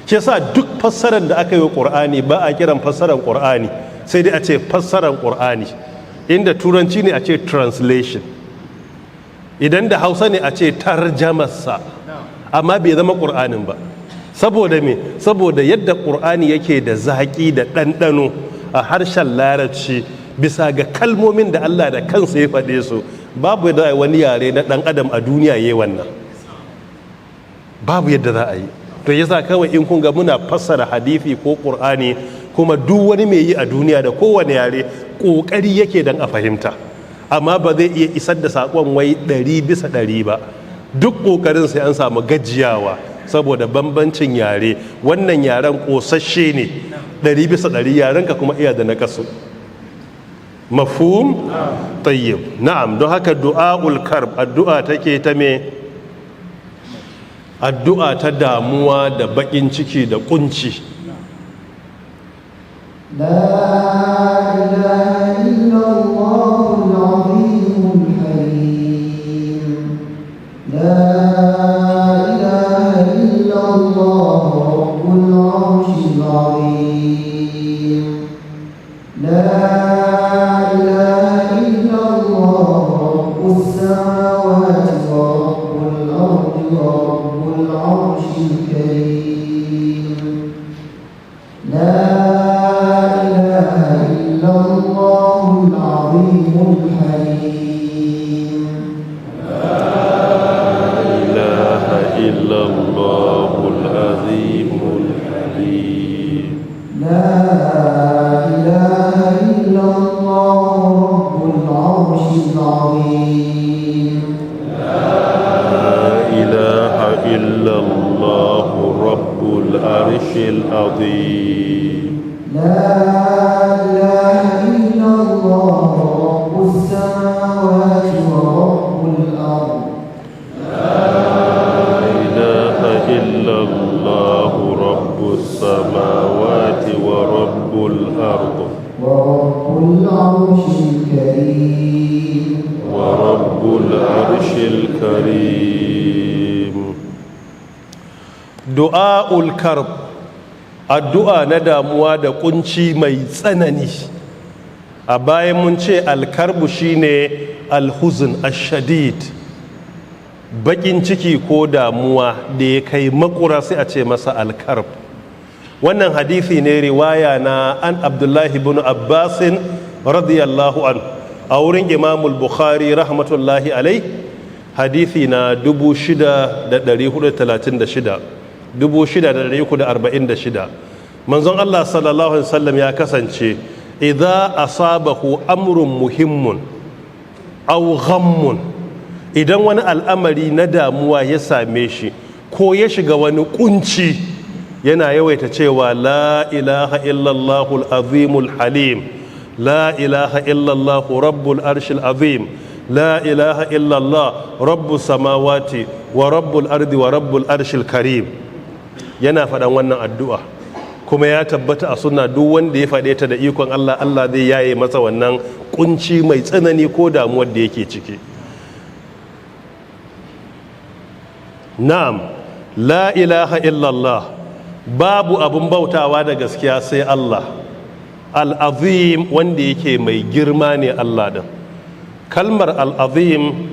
Shi yasa duk fassarar da aka yi wa Ƙur'ani ba a kiran fassarar Ƙur'ani, sai dai a ce fassarar Ƙur'ani. Inda Turanci ne, a ce translation. Idan da Hausa ne, a ce tarjamarsa, amma bai zama Ƙur'anin ba. Saboda me? Saboda yadda Ƙur'ani yake da zaƙi da ɗanɗano a harshen Larabci, bisa ga kalmomin da Allah da kansa ya faɗe su, babu yadda wani yare na ɗan adam a duniya ya yi wannan, babu yadda za a yi. To yasa kawai in kun ga muna fassara hadisi ko Ƙur'ani, kuma duk wani mai yi a duniya da kowane yare ƙoƙari yake don a fahimta, amma ba zai iya isar da saƙon wai 100% ba. Duk ƙoƙarin sai an samu gajiyawa saboda bambancin yare. Wannan yaren ƙosashe ne 100%, yaren ka kuma iya da naƙasu. مفهوم؟ طيب، na'am. Don haka دعاء الكرب, addu'a take ta me? Addu'a ta damuwa da bakin ciki da kunci. لا إله إلا الله العظيم الحليم. لا إله إلا الله رب العرش العظيم. لا إله إلا الله رب السماوات ورب الأرض ورب العرش الكريم. لا إله إلا الله العظيم الحليم. إله إلا الله العظيم الحليم. لا إله إلا الله رب العرش العظيم. لا إله إلا الله رب العرش العظيم. لا إله إلا الله رب السماوات ورب الأرض. لا إله إلا الله رب السماوات ورب الأرض ورب العرش الكريم. ورب العرش الكريم. دعاء الكرب، addu'a na damuwa da kunci mai tsanani. A bayan mun ce alkarbu shine alhuzn ashadid, bakin ciki ko damuwa da ya kai makura, sai a ce masa alkarb. Wannan hadisi ne riwaya na an Abdullahi bin Abbasin radiyallahu an a wurin Imamul Bukhari rahmatullahi alai, hadisi na 6436, 6346. Manzon Allah sallallahu alaihi wasallam ya kasance idza asabahu amrun muhimmun aw ghammun, idan wani al'amari na damuwa ya same shi ko ya shiga wani kunci, yana yawaita cewa la ilaha illallahu al-azimul halim, la ilaha illallahu rabbul arshil azim, la ilaha illallah rabbus samawati wa rabbul ardi wa rabbul arshil karim. Yana faɗan wannan addu'a, kuma ya tabbata a suna, duk wanda ya faɗe ta, da ikon Allah, Allah zai yaye masa wannan kunci mai tsanani ko damuwar da yake ciki. Na'am, la ilaha illallah, babu abun bautawa da gaskiya sai Allah, al'azim, wanda yake mai girma ne Allah din. Kalmar al'azim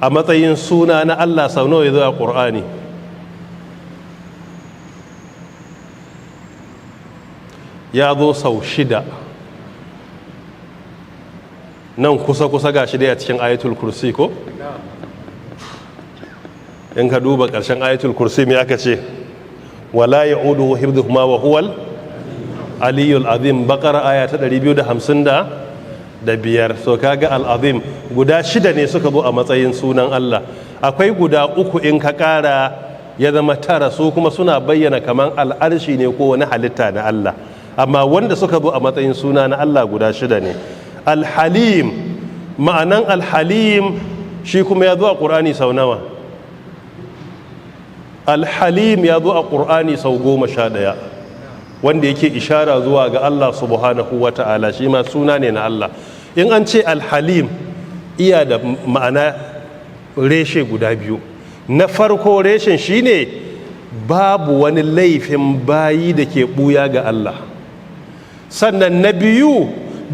a matsayin suna na Allah sau nawa ya zo a Ƙur'ani? Ya zo sau shida. Nan kusa-kusa ga shi dai a cikin Ayatul Kursi, ko? In ka duba ƙarshen Ayatul Kursi, mai aka ce? Wala ya'uduhu hifdhuhuma wa huwal aliyyul azim. Bakara aya ta 255. So kaga al-azim guda shida ne suka zo a matsayin sunan Allah. Akwai guda uku, in ka ƙara ya zama tara, su kuma suna bayyana kaman al'arshi ne ko wani halitta na Allah. Amma wanda suka zo a matsayin suna na Allah guda shida ne. Alhalim, ma'anan alhalim shi kuma ya zo a Ƙur'ani sau nawa? Alhalim ya zo a Ƙur'ani sau 11, wanda yake ishara zuwa ga Allah subhanahu wa ta'ala. Shi ma suna ne na Allah. In an ce alhalim, iya da ma'ana reshe guda biyu. Na farko reshen shine babu wani laifin bayi da ke buya ga Allah. Sannan na biyu,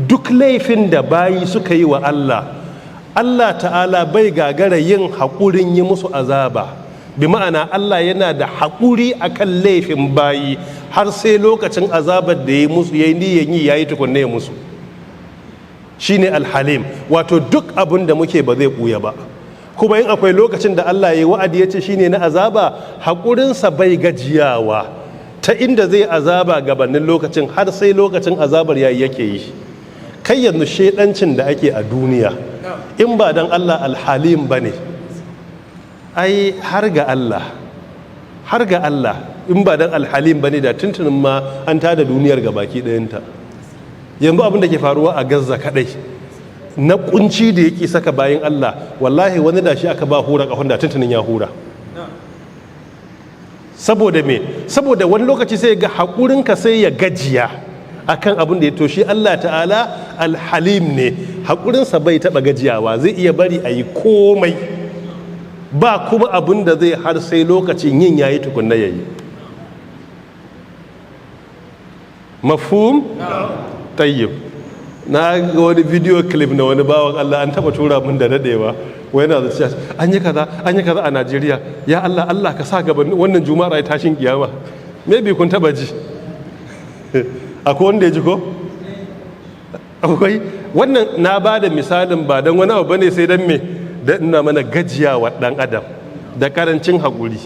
duk laifin da bayi suka yi wa Allah, Allah ta'ala bai gagara yin haƙurin yi musu azaba. Bi ma'ana, Allah yana da haƙuri akan laifin bayi har sai lokacin azabar da ya musu ya yi niyan yi ya yi tukunne ya musu. Shine alhalim. Wato duk abin da muke ba zai ɓuya ba. Kuma in akwai lokacin da Allah ya yi wa'adi ya ce shine na azaba, haƙurinsa bai gajiyawa ta inda zai azaba gabanin lokacin, har sai lokacin azabar yayi yake yi. Kai, yanzu shedancin da ake a duniya, in ba dan Allah alhalim ba ne, ai har ga Allah, har ga Allah, in ba dan alhalim ba ne, da tuntunin ma an tada duniyar ga baki ɗayanta. Yanzu abin da ke faruwa a Gaza kadai na kunci da yake saka bayan Allah, wallahi wani da shi aka ba hura kahon, da tuntunin ya hura. Saboda me? Saboda wani lokaci sai ga haƙurinka sai ya gajiya akan abin da ya toshi. Allah ta'ala alhalim ne, haƙurinsa bai taɓa gajiyawa. Zai iya bari a yi komai, ba kuma abin da zai har sai lokacin yin yayi tukunna yayi. Mafhum? Tayyib. Na ga wani video clip na wani bawan Allah, an taba tura mun da dadewa, wai yana da an yi kaza, an yi kaza a Najeriya, ya Allah, Allah ka sa gaban wannan juma'ar ai tashin kiyama. Maybe kun taba ji. Akwai wanda ya ji ko akwai wannan? Na ba da misalin ba don wani abu bane, sai don me? Da ina mana gajiyawa dan adam da karancin haƙuri.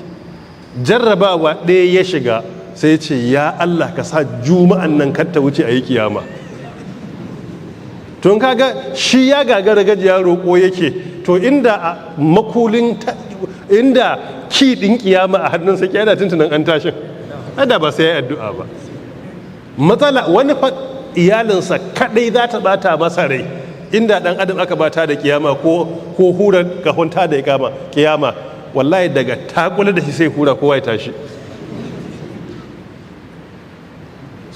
Jarrabawa ɗaya ya shiga, sai ce, ya Allah, ka sa juma'an nan kar ta wuce a yi kiyama. Tun kaga shi ya gagara gajiya, roƙo yake. To inda a makulin, inda ki ɗin kiyama a hannunsa kyana, tuntunan an tashin ada ba sai ya addu'a ba. Matsala wani fa iyalinsa kadai za ta bata masa rai. Inda dan adam aka bata da kiyama ko hura kahon ta da kiyama, wallahi daga takula da shi sai hura, kowa ya tashi.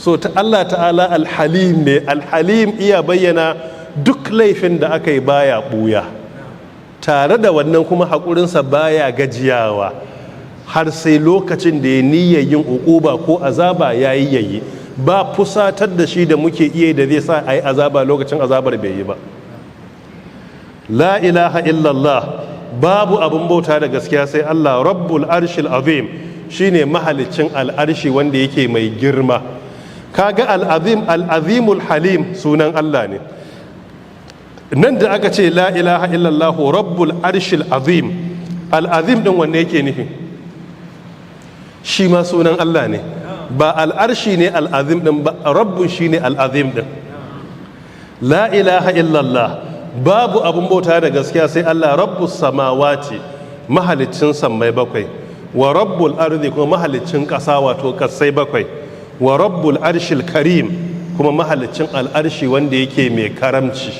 So ta Allah Ta'ala Alhalim ne. Alhalim iya bayyana duk laifin da aka yi baya buya. Tare da wannan kuma haƙurinsa baya gajiyawa har sai lokacin da ya niyyar yin uquba ko azaba ya yi yayi. Ba fusatar da shi da muke iya da zai sa a yi azaba lokacin azabar bai yi ba. La ilaha illallah, babu abin bauta da gaskiya sai Allah, rabbul arshil azim, shine mahalicin al'arshi wanda yake mai girma. Kaga al'azim, al'azimul halim sunan Allah ne. Nan da aka ce la ilaha illallah rabbul arshil azim, al'azim din wanne yake nufi? Shi ma sunan Allah ne. Ba al'arshi ne al'azim din ba, rabbun shi ne al'azim din. La ilaha illallah, babu abun bauta da gaskiya sai Allah, rabbus samawati, mahalicin sammai bakwai, wa rabbul ardi, kuma mahalicin ƙasa, wato ƙasai bakwai, wa rabbul arshil karim, kuma mahalicin al'arshi wanda yake mai karamci.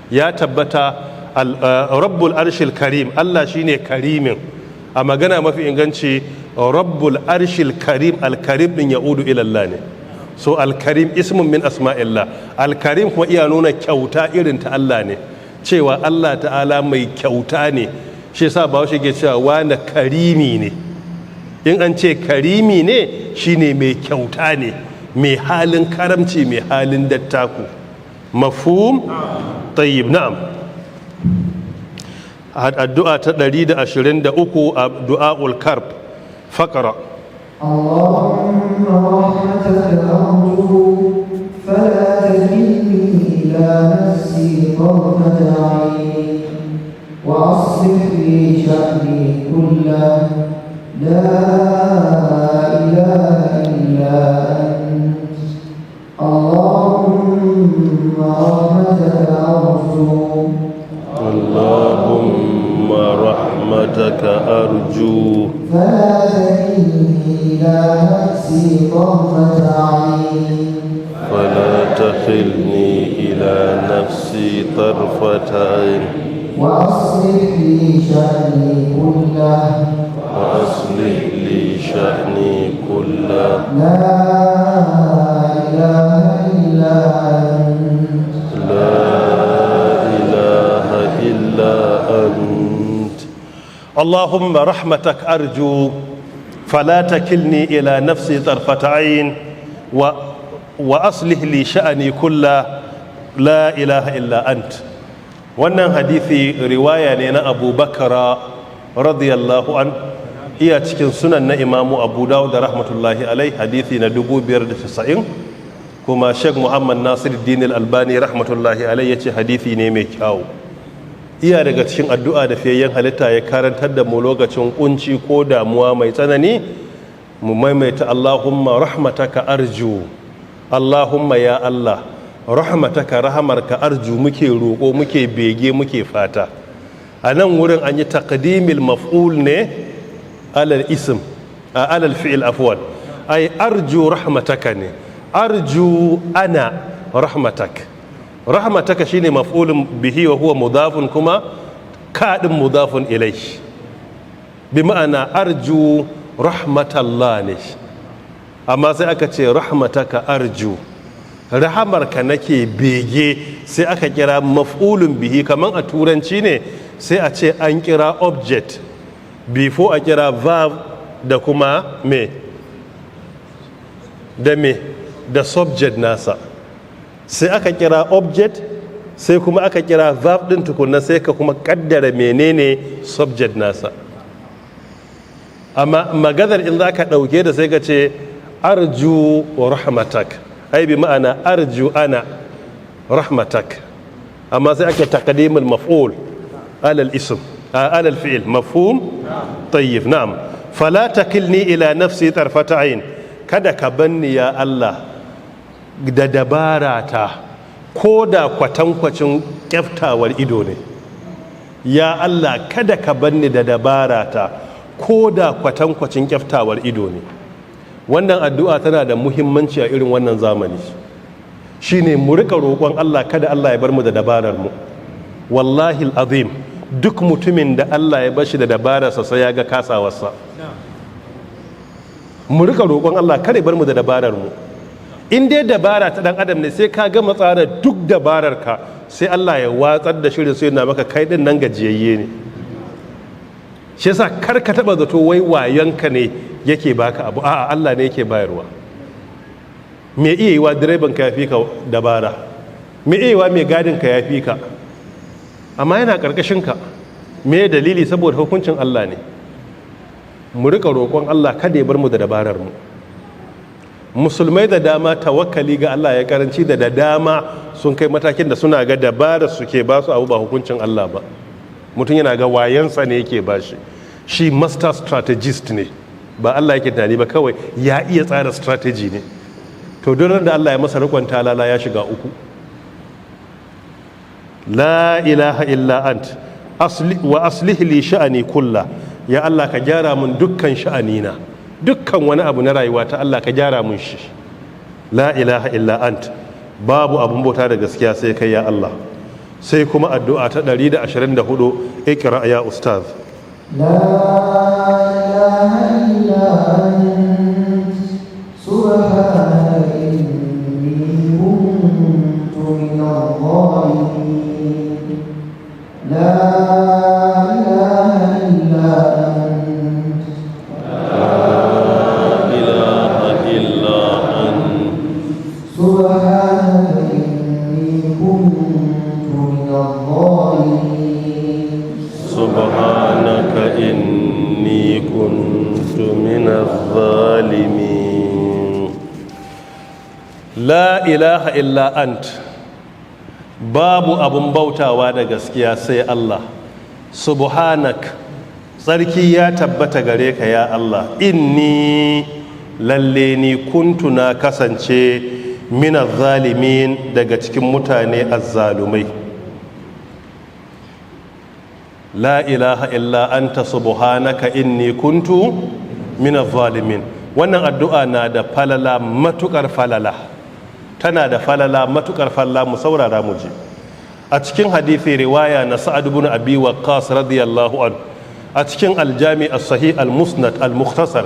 Ya tabbata rabbul arshil karim, Allah shine karimin. A magana mafi inganci, rabbul arshil karim, al-karim din ya'udu ilallah ne. So al-karim ismun min asma'illah. Al-karim kuma iya nuna kyauta irin ta Allah ne, cewa Allah Ta'ala mai kyauta ne. Shi yasa Bahaushe ke cewa wani karimi ne. In an ce karimi ne, shine mai kyauta ne, mai halin karamci, mai halin dattaku. Mafhum? Tayyib, na'am. Addu'a ta 123 a du'a'ul karb faqra. اللهم رحمتك أرجو، فلا تكلني إلى نفسي طرفة عين، وأصلح لي شأني كله، لا إله إلا أنت. اللهم رحمتك أرجو. اللهم رحمتك أرجو. فلا تكلني إلى نفسي طرفة عين. فلا تكلني إلى نفسي طرفة عين. وأصلح لي شأني كله. وأصلح لي شأني كله. لا إله إلا أنت. لا إله إلا أنت. اللهم رحمتك أرجو، فلا تكلني إلى نفسي طرفة عين، وأصلح لي شأني كله، لا إله إلا أنت. Wannan hadisi riwaya ne na Abu Bakara radiyallahu an, iya cikin sunan na Imamu Abu Dawud da rahmatullahi alai, hadisi na 590. Kuma Sheikh Muhammad Nasir Din Albani rahmatullahi alai ya ce hadisi ne mai kyau. Iya daga cikin addu'a da fiyayyen halitta ya karantar da mu lokacin kunci ko damuwa mai tsanani, mu maimaita Allahumma rahmataka arju. Allahumma, ya Allah, rahmataka, rahamarka, arju, muke roƙo, muke bege, muke fata. A nan wurin an yi taqdimil maf'ul ne alal ism, alal fi'il, afwan. Ay arju rahmataka ne, arju ana rahmatak. Rahmataka shine maf'ulun bihi wa huwa mudafun, kuma kadin mudafun ilai. Bi ma'ana arju rahmatallah ne, amma sai aka ce rahmataka arju, rahamarka nake bege. Sai aka kira maf'ulun bihi. Kaman a Turanci ne, sai a ce an kira object before a kira verb da kuma me da me da subject nasa. Sai aka kira object, sai kuma aka kira verb din tukunna, sai ka kuma kaddara menene subject nasa. Amma maganar in za ka ɗauke da sai ka ce arju rahmatak, ai bi ma'ana arju ana rahmatak, amma sai ake taqdimul maf'ul alal ism, alal fi'il. Mafhum? Tayyib, na'am. Fala takilni ila nafsi tarfata ayn, kada ka banni ya Allah da dabara ta ko da kwatankwacin kyaftawar ido ne. Ya Allah, kada ka banni da dabara ta ko da kwatankwacin kyaftawar ido ne. Wannan addu'a tana da muhimmanci a irin wannan zamani, shine mu rika roƙon Allah kada Allah ya bar mu da dabarar mu. Wallahi azim, duk mutumin da Allah ya bashi da dabararsa sai ya ga kasawarsa. Mu rika roƙon Allah kada ya bar mu da dabarar mu. In dai dabara ta dan adam ne, sai ka gama tsara duk dabarar ka, sai Allah ya watsar da shirin, sai na maka kai din nan gajiyayye ne. Shi yasa kar ka taba zato wai wayonka ne yake baka abu. A'a, Allah ne yake bayarwa. Me iya yiwa direban ka yafi ka dabara, me iya yiwa mai gadin ka yafi ka, amma yana karkashin ka. Me dalili? Saboda hukuncin Allah ne. Mu rika roƙon Allah kada ya bar mu da dabarar mu. Musulmai da dama tawakkali ga Allah ya karanci, da dama sun kai matakin da suna ga dabarar su ke ba su abu, ba hukuncin Allah ba. Mutum yana ga wayansa ne yake ba shi, shi master strategist ne, ba Allah yake tunani ba, kawai ya iya tsara strategy ne. To, duk da Allah ya masa rikon talala, ya shiga uku. لا إله إلا أنت وأصلح لي شأني كله. Ya Allah, ka gyara mun dukkan sha'anina, dukkan wani abu na rayuwa ta, Allah ka gyara mun shi. لا إله إلا أنت, babu abun bauta da gaskiya sai kai, ya Allah. Sai kuma addu'a ta 124. اقرأ يا أستاذ. لا إله إلا أنت، سبحانك إني كنت من الظالمين. لا إله إلا أنت. إله إلا أنت. سبحانك إني كنت من الظالمين. سبحانك إني كنت من الظالمين. لا إله إلا أنت, babu abun bautawa da gaskiya sai Allah. سبحانك, tsarki ya tabbata gare ka, ya Allah. إني, lalle ni, كنت, na kasance, من الظالمين, daga cikin mutane azzalumai. لا إله إلا أنت سبحانك إني كنت من الظالمين. Wannan addu'a na da falala, matukar falala. Tana da falala, matukar falala. Mu saurara mu ji. A cikin hadisi riwaya na Sa'ad ibn Abi Waqqas رضي الله عنه, a cikin الجامع الصحيح المسند المختصر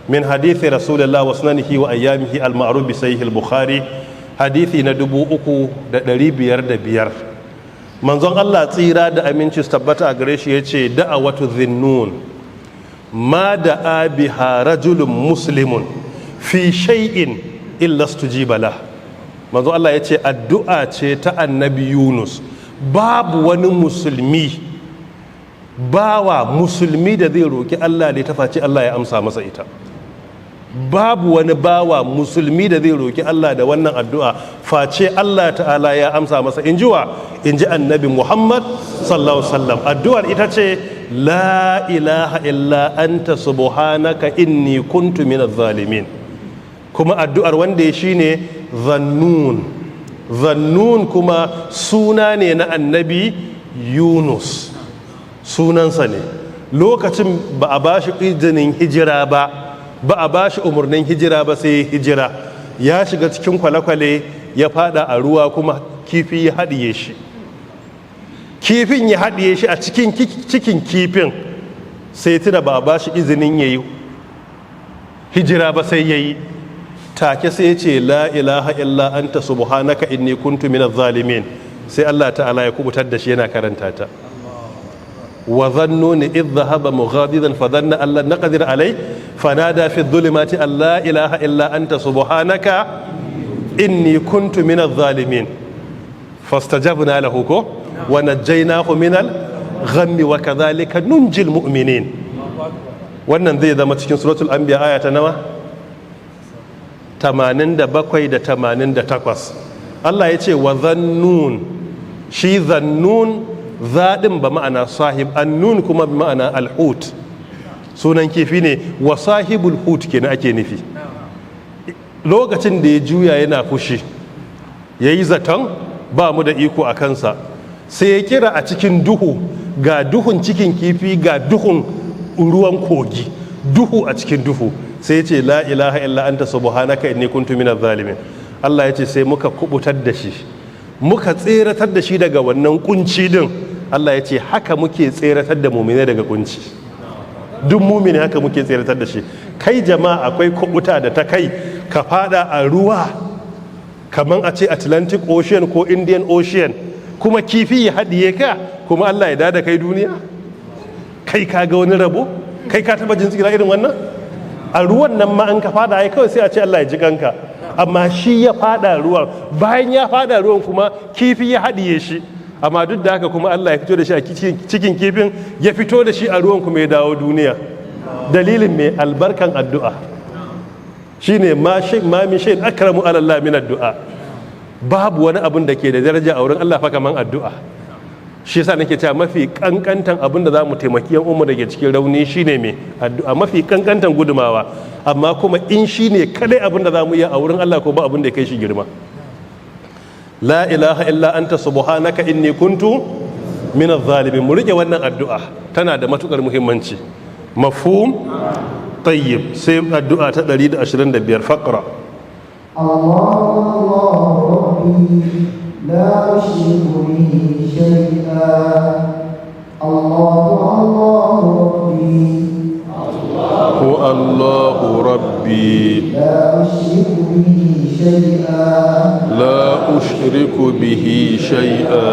من حديث رسول الله وسننه وأيامه المعروف بصحيح البخاري, hadisi na 3505, manzon Allah tsira da aminci su tabbata a gare shi yace: دعوة ذي النون ما دعا بها رجل مسلم في شيء إلا استجيب له. Manzon Allah yace addu'a ce ta Annabi Yunus. Babu wani musulmi, bawa musulmi, da zai roki Allah da ta face Allah ya amsa masa ita. Babu wani bawa musulmi da zai roki Allah da wannan addu'a face Allah ta'ala ya amsa masa. In ji wa? In ji Annabi Muhammad صلى الله عليه وسلم. Addu'ar ita ce: لا إله إلا أنت سبحانك إني كنت من الظالمين. Kuma addu'ar wanda ya shine Zannun. Zannun kuma suna ne na Annabi Yunus, sunansa ne. Lokacin ba a ba shi izinin hijira ba, ba a ba shi umarnin hijira ba, sai hijira. Ya shiga cikin kwale-kwale, ya fada a ruwa, kuma kifi ya haɗiye shi. Kifin ya haɗiye shi. A cikin kifin sai tuna ba a ba shi izinin ya yi hijira ba, sai ya yi. Take sai ya ce: لا إله إلا أنت سبحانك إني كنت من الظالمين. Sai Allah ta'ala ya kubutar da shi yana karanta ta. وذا النون إذ ذهب مغاضبا فظن أن لن نقدر عليه فنادى في الظلمات أن لا إله إلا أنت سبحانك إني كنت من الظالمين فاستجبنا له ونجيناه من الغم وكذلك ننجي المؤمنين. Wannan zai zama cikin suratul Anbiya, aya ta nawa? 87 da 88. Allah ya ce wa Zannun. Shi Zannun, zaɗin ba ma'ana صاحب, النون kuma bi ma'ana الحوت, sunan kifi ne. وصاحب الحوت kenan ake nufi. Lokacin da ya juya yana fushi, ya yi zaton ba mu da iko a kansa, sai ya kira a cikin duhu. Ga duhun cikin kifi, ga duhun ruwan kogi, duhu a cikin duhu. Sai ya ce: لا إله إلا أنت سبحانك إني كنت من الظالمين. Allah ya ce sai muka kubutar da shi, muka tseratar da shi daga wannan kunci din. Allah ya ce haka muke tseratar da mumine daga kunci. Duk mumini haka muke tseratar da shi. Kai jama'a, akwai kubuta da ta kai ka fada a ruwa? Kamar a ce Atlantic Ocean ko Indian Ocean, kuma kifi ya haɗiye ka, kuma Allah ya dada kai duniya. Kai ka ga wani rabo? Kai ka taba jin tsira irin wannan? A ruwan nan ma an ka fada, ai kawai sai a ce Allah ya ji kanka. Amma shi ya fada ruwan, bayan ya fada ruwan kuma kifi ya haɗiye shi, amma duk da haka kuma Allah ya fito da shi a cikin kifin, ya fito da shi a ruwan, kuma ya dawo duniya. Dalilin mai albarkan addu'a shine ما من شيء أكرم على الله من الدعاء. Babu wani abun da ke da daraja a wurin Allah fa kaman addu'a. Shi yasa nake cewa mafi kankantan abin da za mu taimaki yan uwanmu da ke cikin rauni shine mai addu'a, mafi kankantan gudumawa. Amma kuma in shine kadai abin da za mu yi a wurin Allah, ko ba abin da ya kai shi girma. لا إله إلا أنت سبحانك إني كنت من الظالمين. Mu rike wannan addu'a, tana da matukar muhimmanci. مفهوم؟ طيب, sai addu'a ta 125. فاقرأ. الله الله ربي لا أشرك به شيئا. الله الله ربي. الله ربي. لا أشرك به شيئا. لا أشرك به شيئا.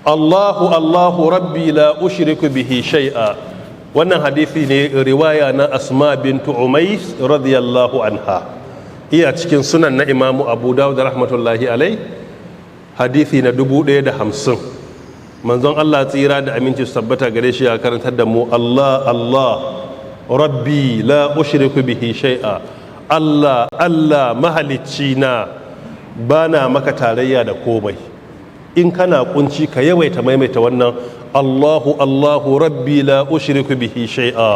الله الله ربي لا أشرك به شيئا. Wannan hadisi ne riwaya na Asma bintu Umais رضي الله عنها, iya cikin sunan na Imamu Abu Dawud رحمة الله عليه, hadisi na 1050. Manzon Allah, tsira da aminci su tabbata gare shi, ya karantar da mu: الله الله ربي لا أشرك به شيئا. Allah Allah, mahalicci na, bana maka tarayya da komai. In kana kunci, ka yawaita maimaita wannan: الله الله ربي لا أشرك به شيئا.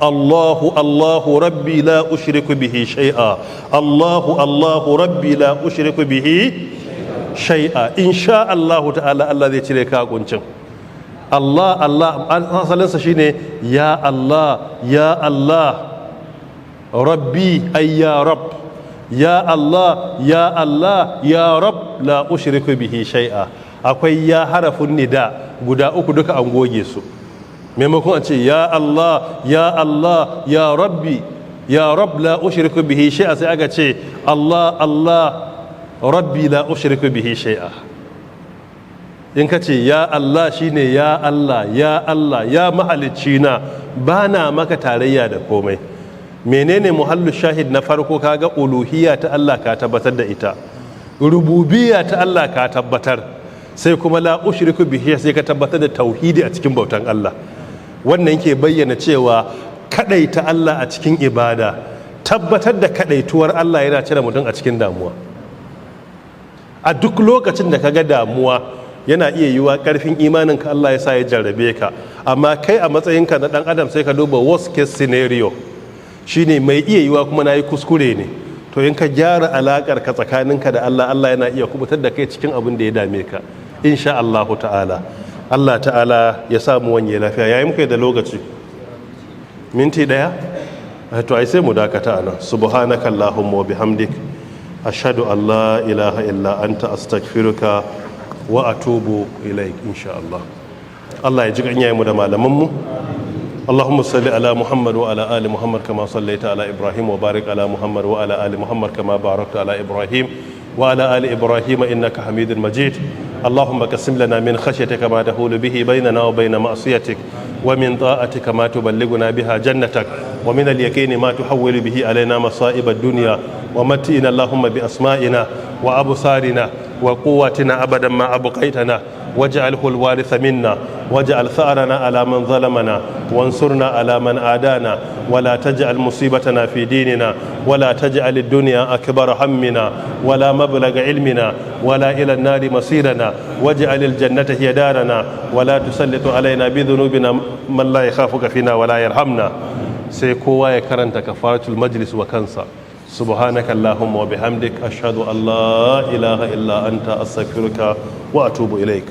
الله الله ربي لا أشرك به شيئا. الله الله ربي لا أشرك به شيئا. إن شاء الله تعالى Allah zai cire ka kuncin. Allah Allah, asalinsa shine ya Allah, ya Allah ربي, ay ya رب, ya Allah, ya Allah, ya رب, لا أشرك به شيئا. Akwai ya harafin nida guda uku, duka an goge su. Maimakon a ce ya Allah, ya Allah, ya ربي, ya رب لا أشرك به شيئا, sai aka ce الله الله ربي لا أشرك به شيئا. In ka ce ya Allah, shine ya Allah, ya Allah, ya mahalicci na, bana maka tarayya da komai. Menene muhallu shahid? Na farko, kaga uluhiyya ta Allah ka tabbatar da ita, rububiyya ta Allah ka tabbatar, sai kuma لا أشرك به, sai ka tabbatar da tauhidi a cikin bautan Allah. Wannan ke bayyana cewa kadaita Allah a cikin ibada, tabbatar da kadaituwar Allah, yana cire mutum a cikin damuwa. A duk lokacin da kaga damuwa, yana iya yiwa karfin imaninka Allah ya sa ya jarrabe ka. Amma kai a matsayinka na dan adam, sai ka duba worst case scenario, shine mai iya yiwa kuma na yi kuskure ne. To, in ka gyara alakar ka tsakaninka da Allah, Allah yana iya kubutar da kai cikin abin da ya dame ka, insha Allah ta'ala. Allah ta'ala ya samu wanye lafiya. Yayi muka da lokaci, minti daya, to ai sai mu dakata anan. سبحانك اللهم وبحمدك, أشهد أن لا إله إلا أنت, أستغفرك وأتوب إليك. Insha Allah, Allah ya ji mu da malamanmu. اللهم صل على محمد وعلى ال محمد كما صليت على ابراهيم, وبارك على محمد وعلى ال محمد كما باركت على ابراهيم وعلى ال ابراهيم انك حميد مجيد. اللهم اقسم لنا من خشيتك ما تحول به بيننا وبين معصيتك, ومن طاعتك ما تبلغنا بها جنتك, ومن اليقين ما تهون به علينا مصائب الدنيا. ومتعنا اللهم بأسماعنا وأبصارنا وقوتنا أبدا ما أبقيتنا, واجعله الوارث منا, واجعل ثأرنا على من ظلمنا, وانصرنا على من عادانا, ولا تجعل مصيبتنا في ديننا, ولا تجعل الدنيا أكبر همنا ولا مبلغ علمنا, ولا إلى النار مصيرنا, واجعل الجنة هي دارنا, ولا تسلط علينا بذنوبنا من لا يخافك فينا ولا يرحمنا. Sai kowa ya karanta kafaratul majlis wa kansa. سبحانك اللهم وبحمدك, أشهد أن لا إله إلا أنت, أستغفرك وأتوب إليك.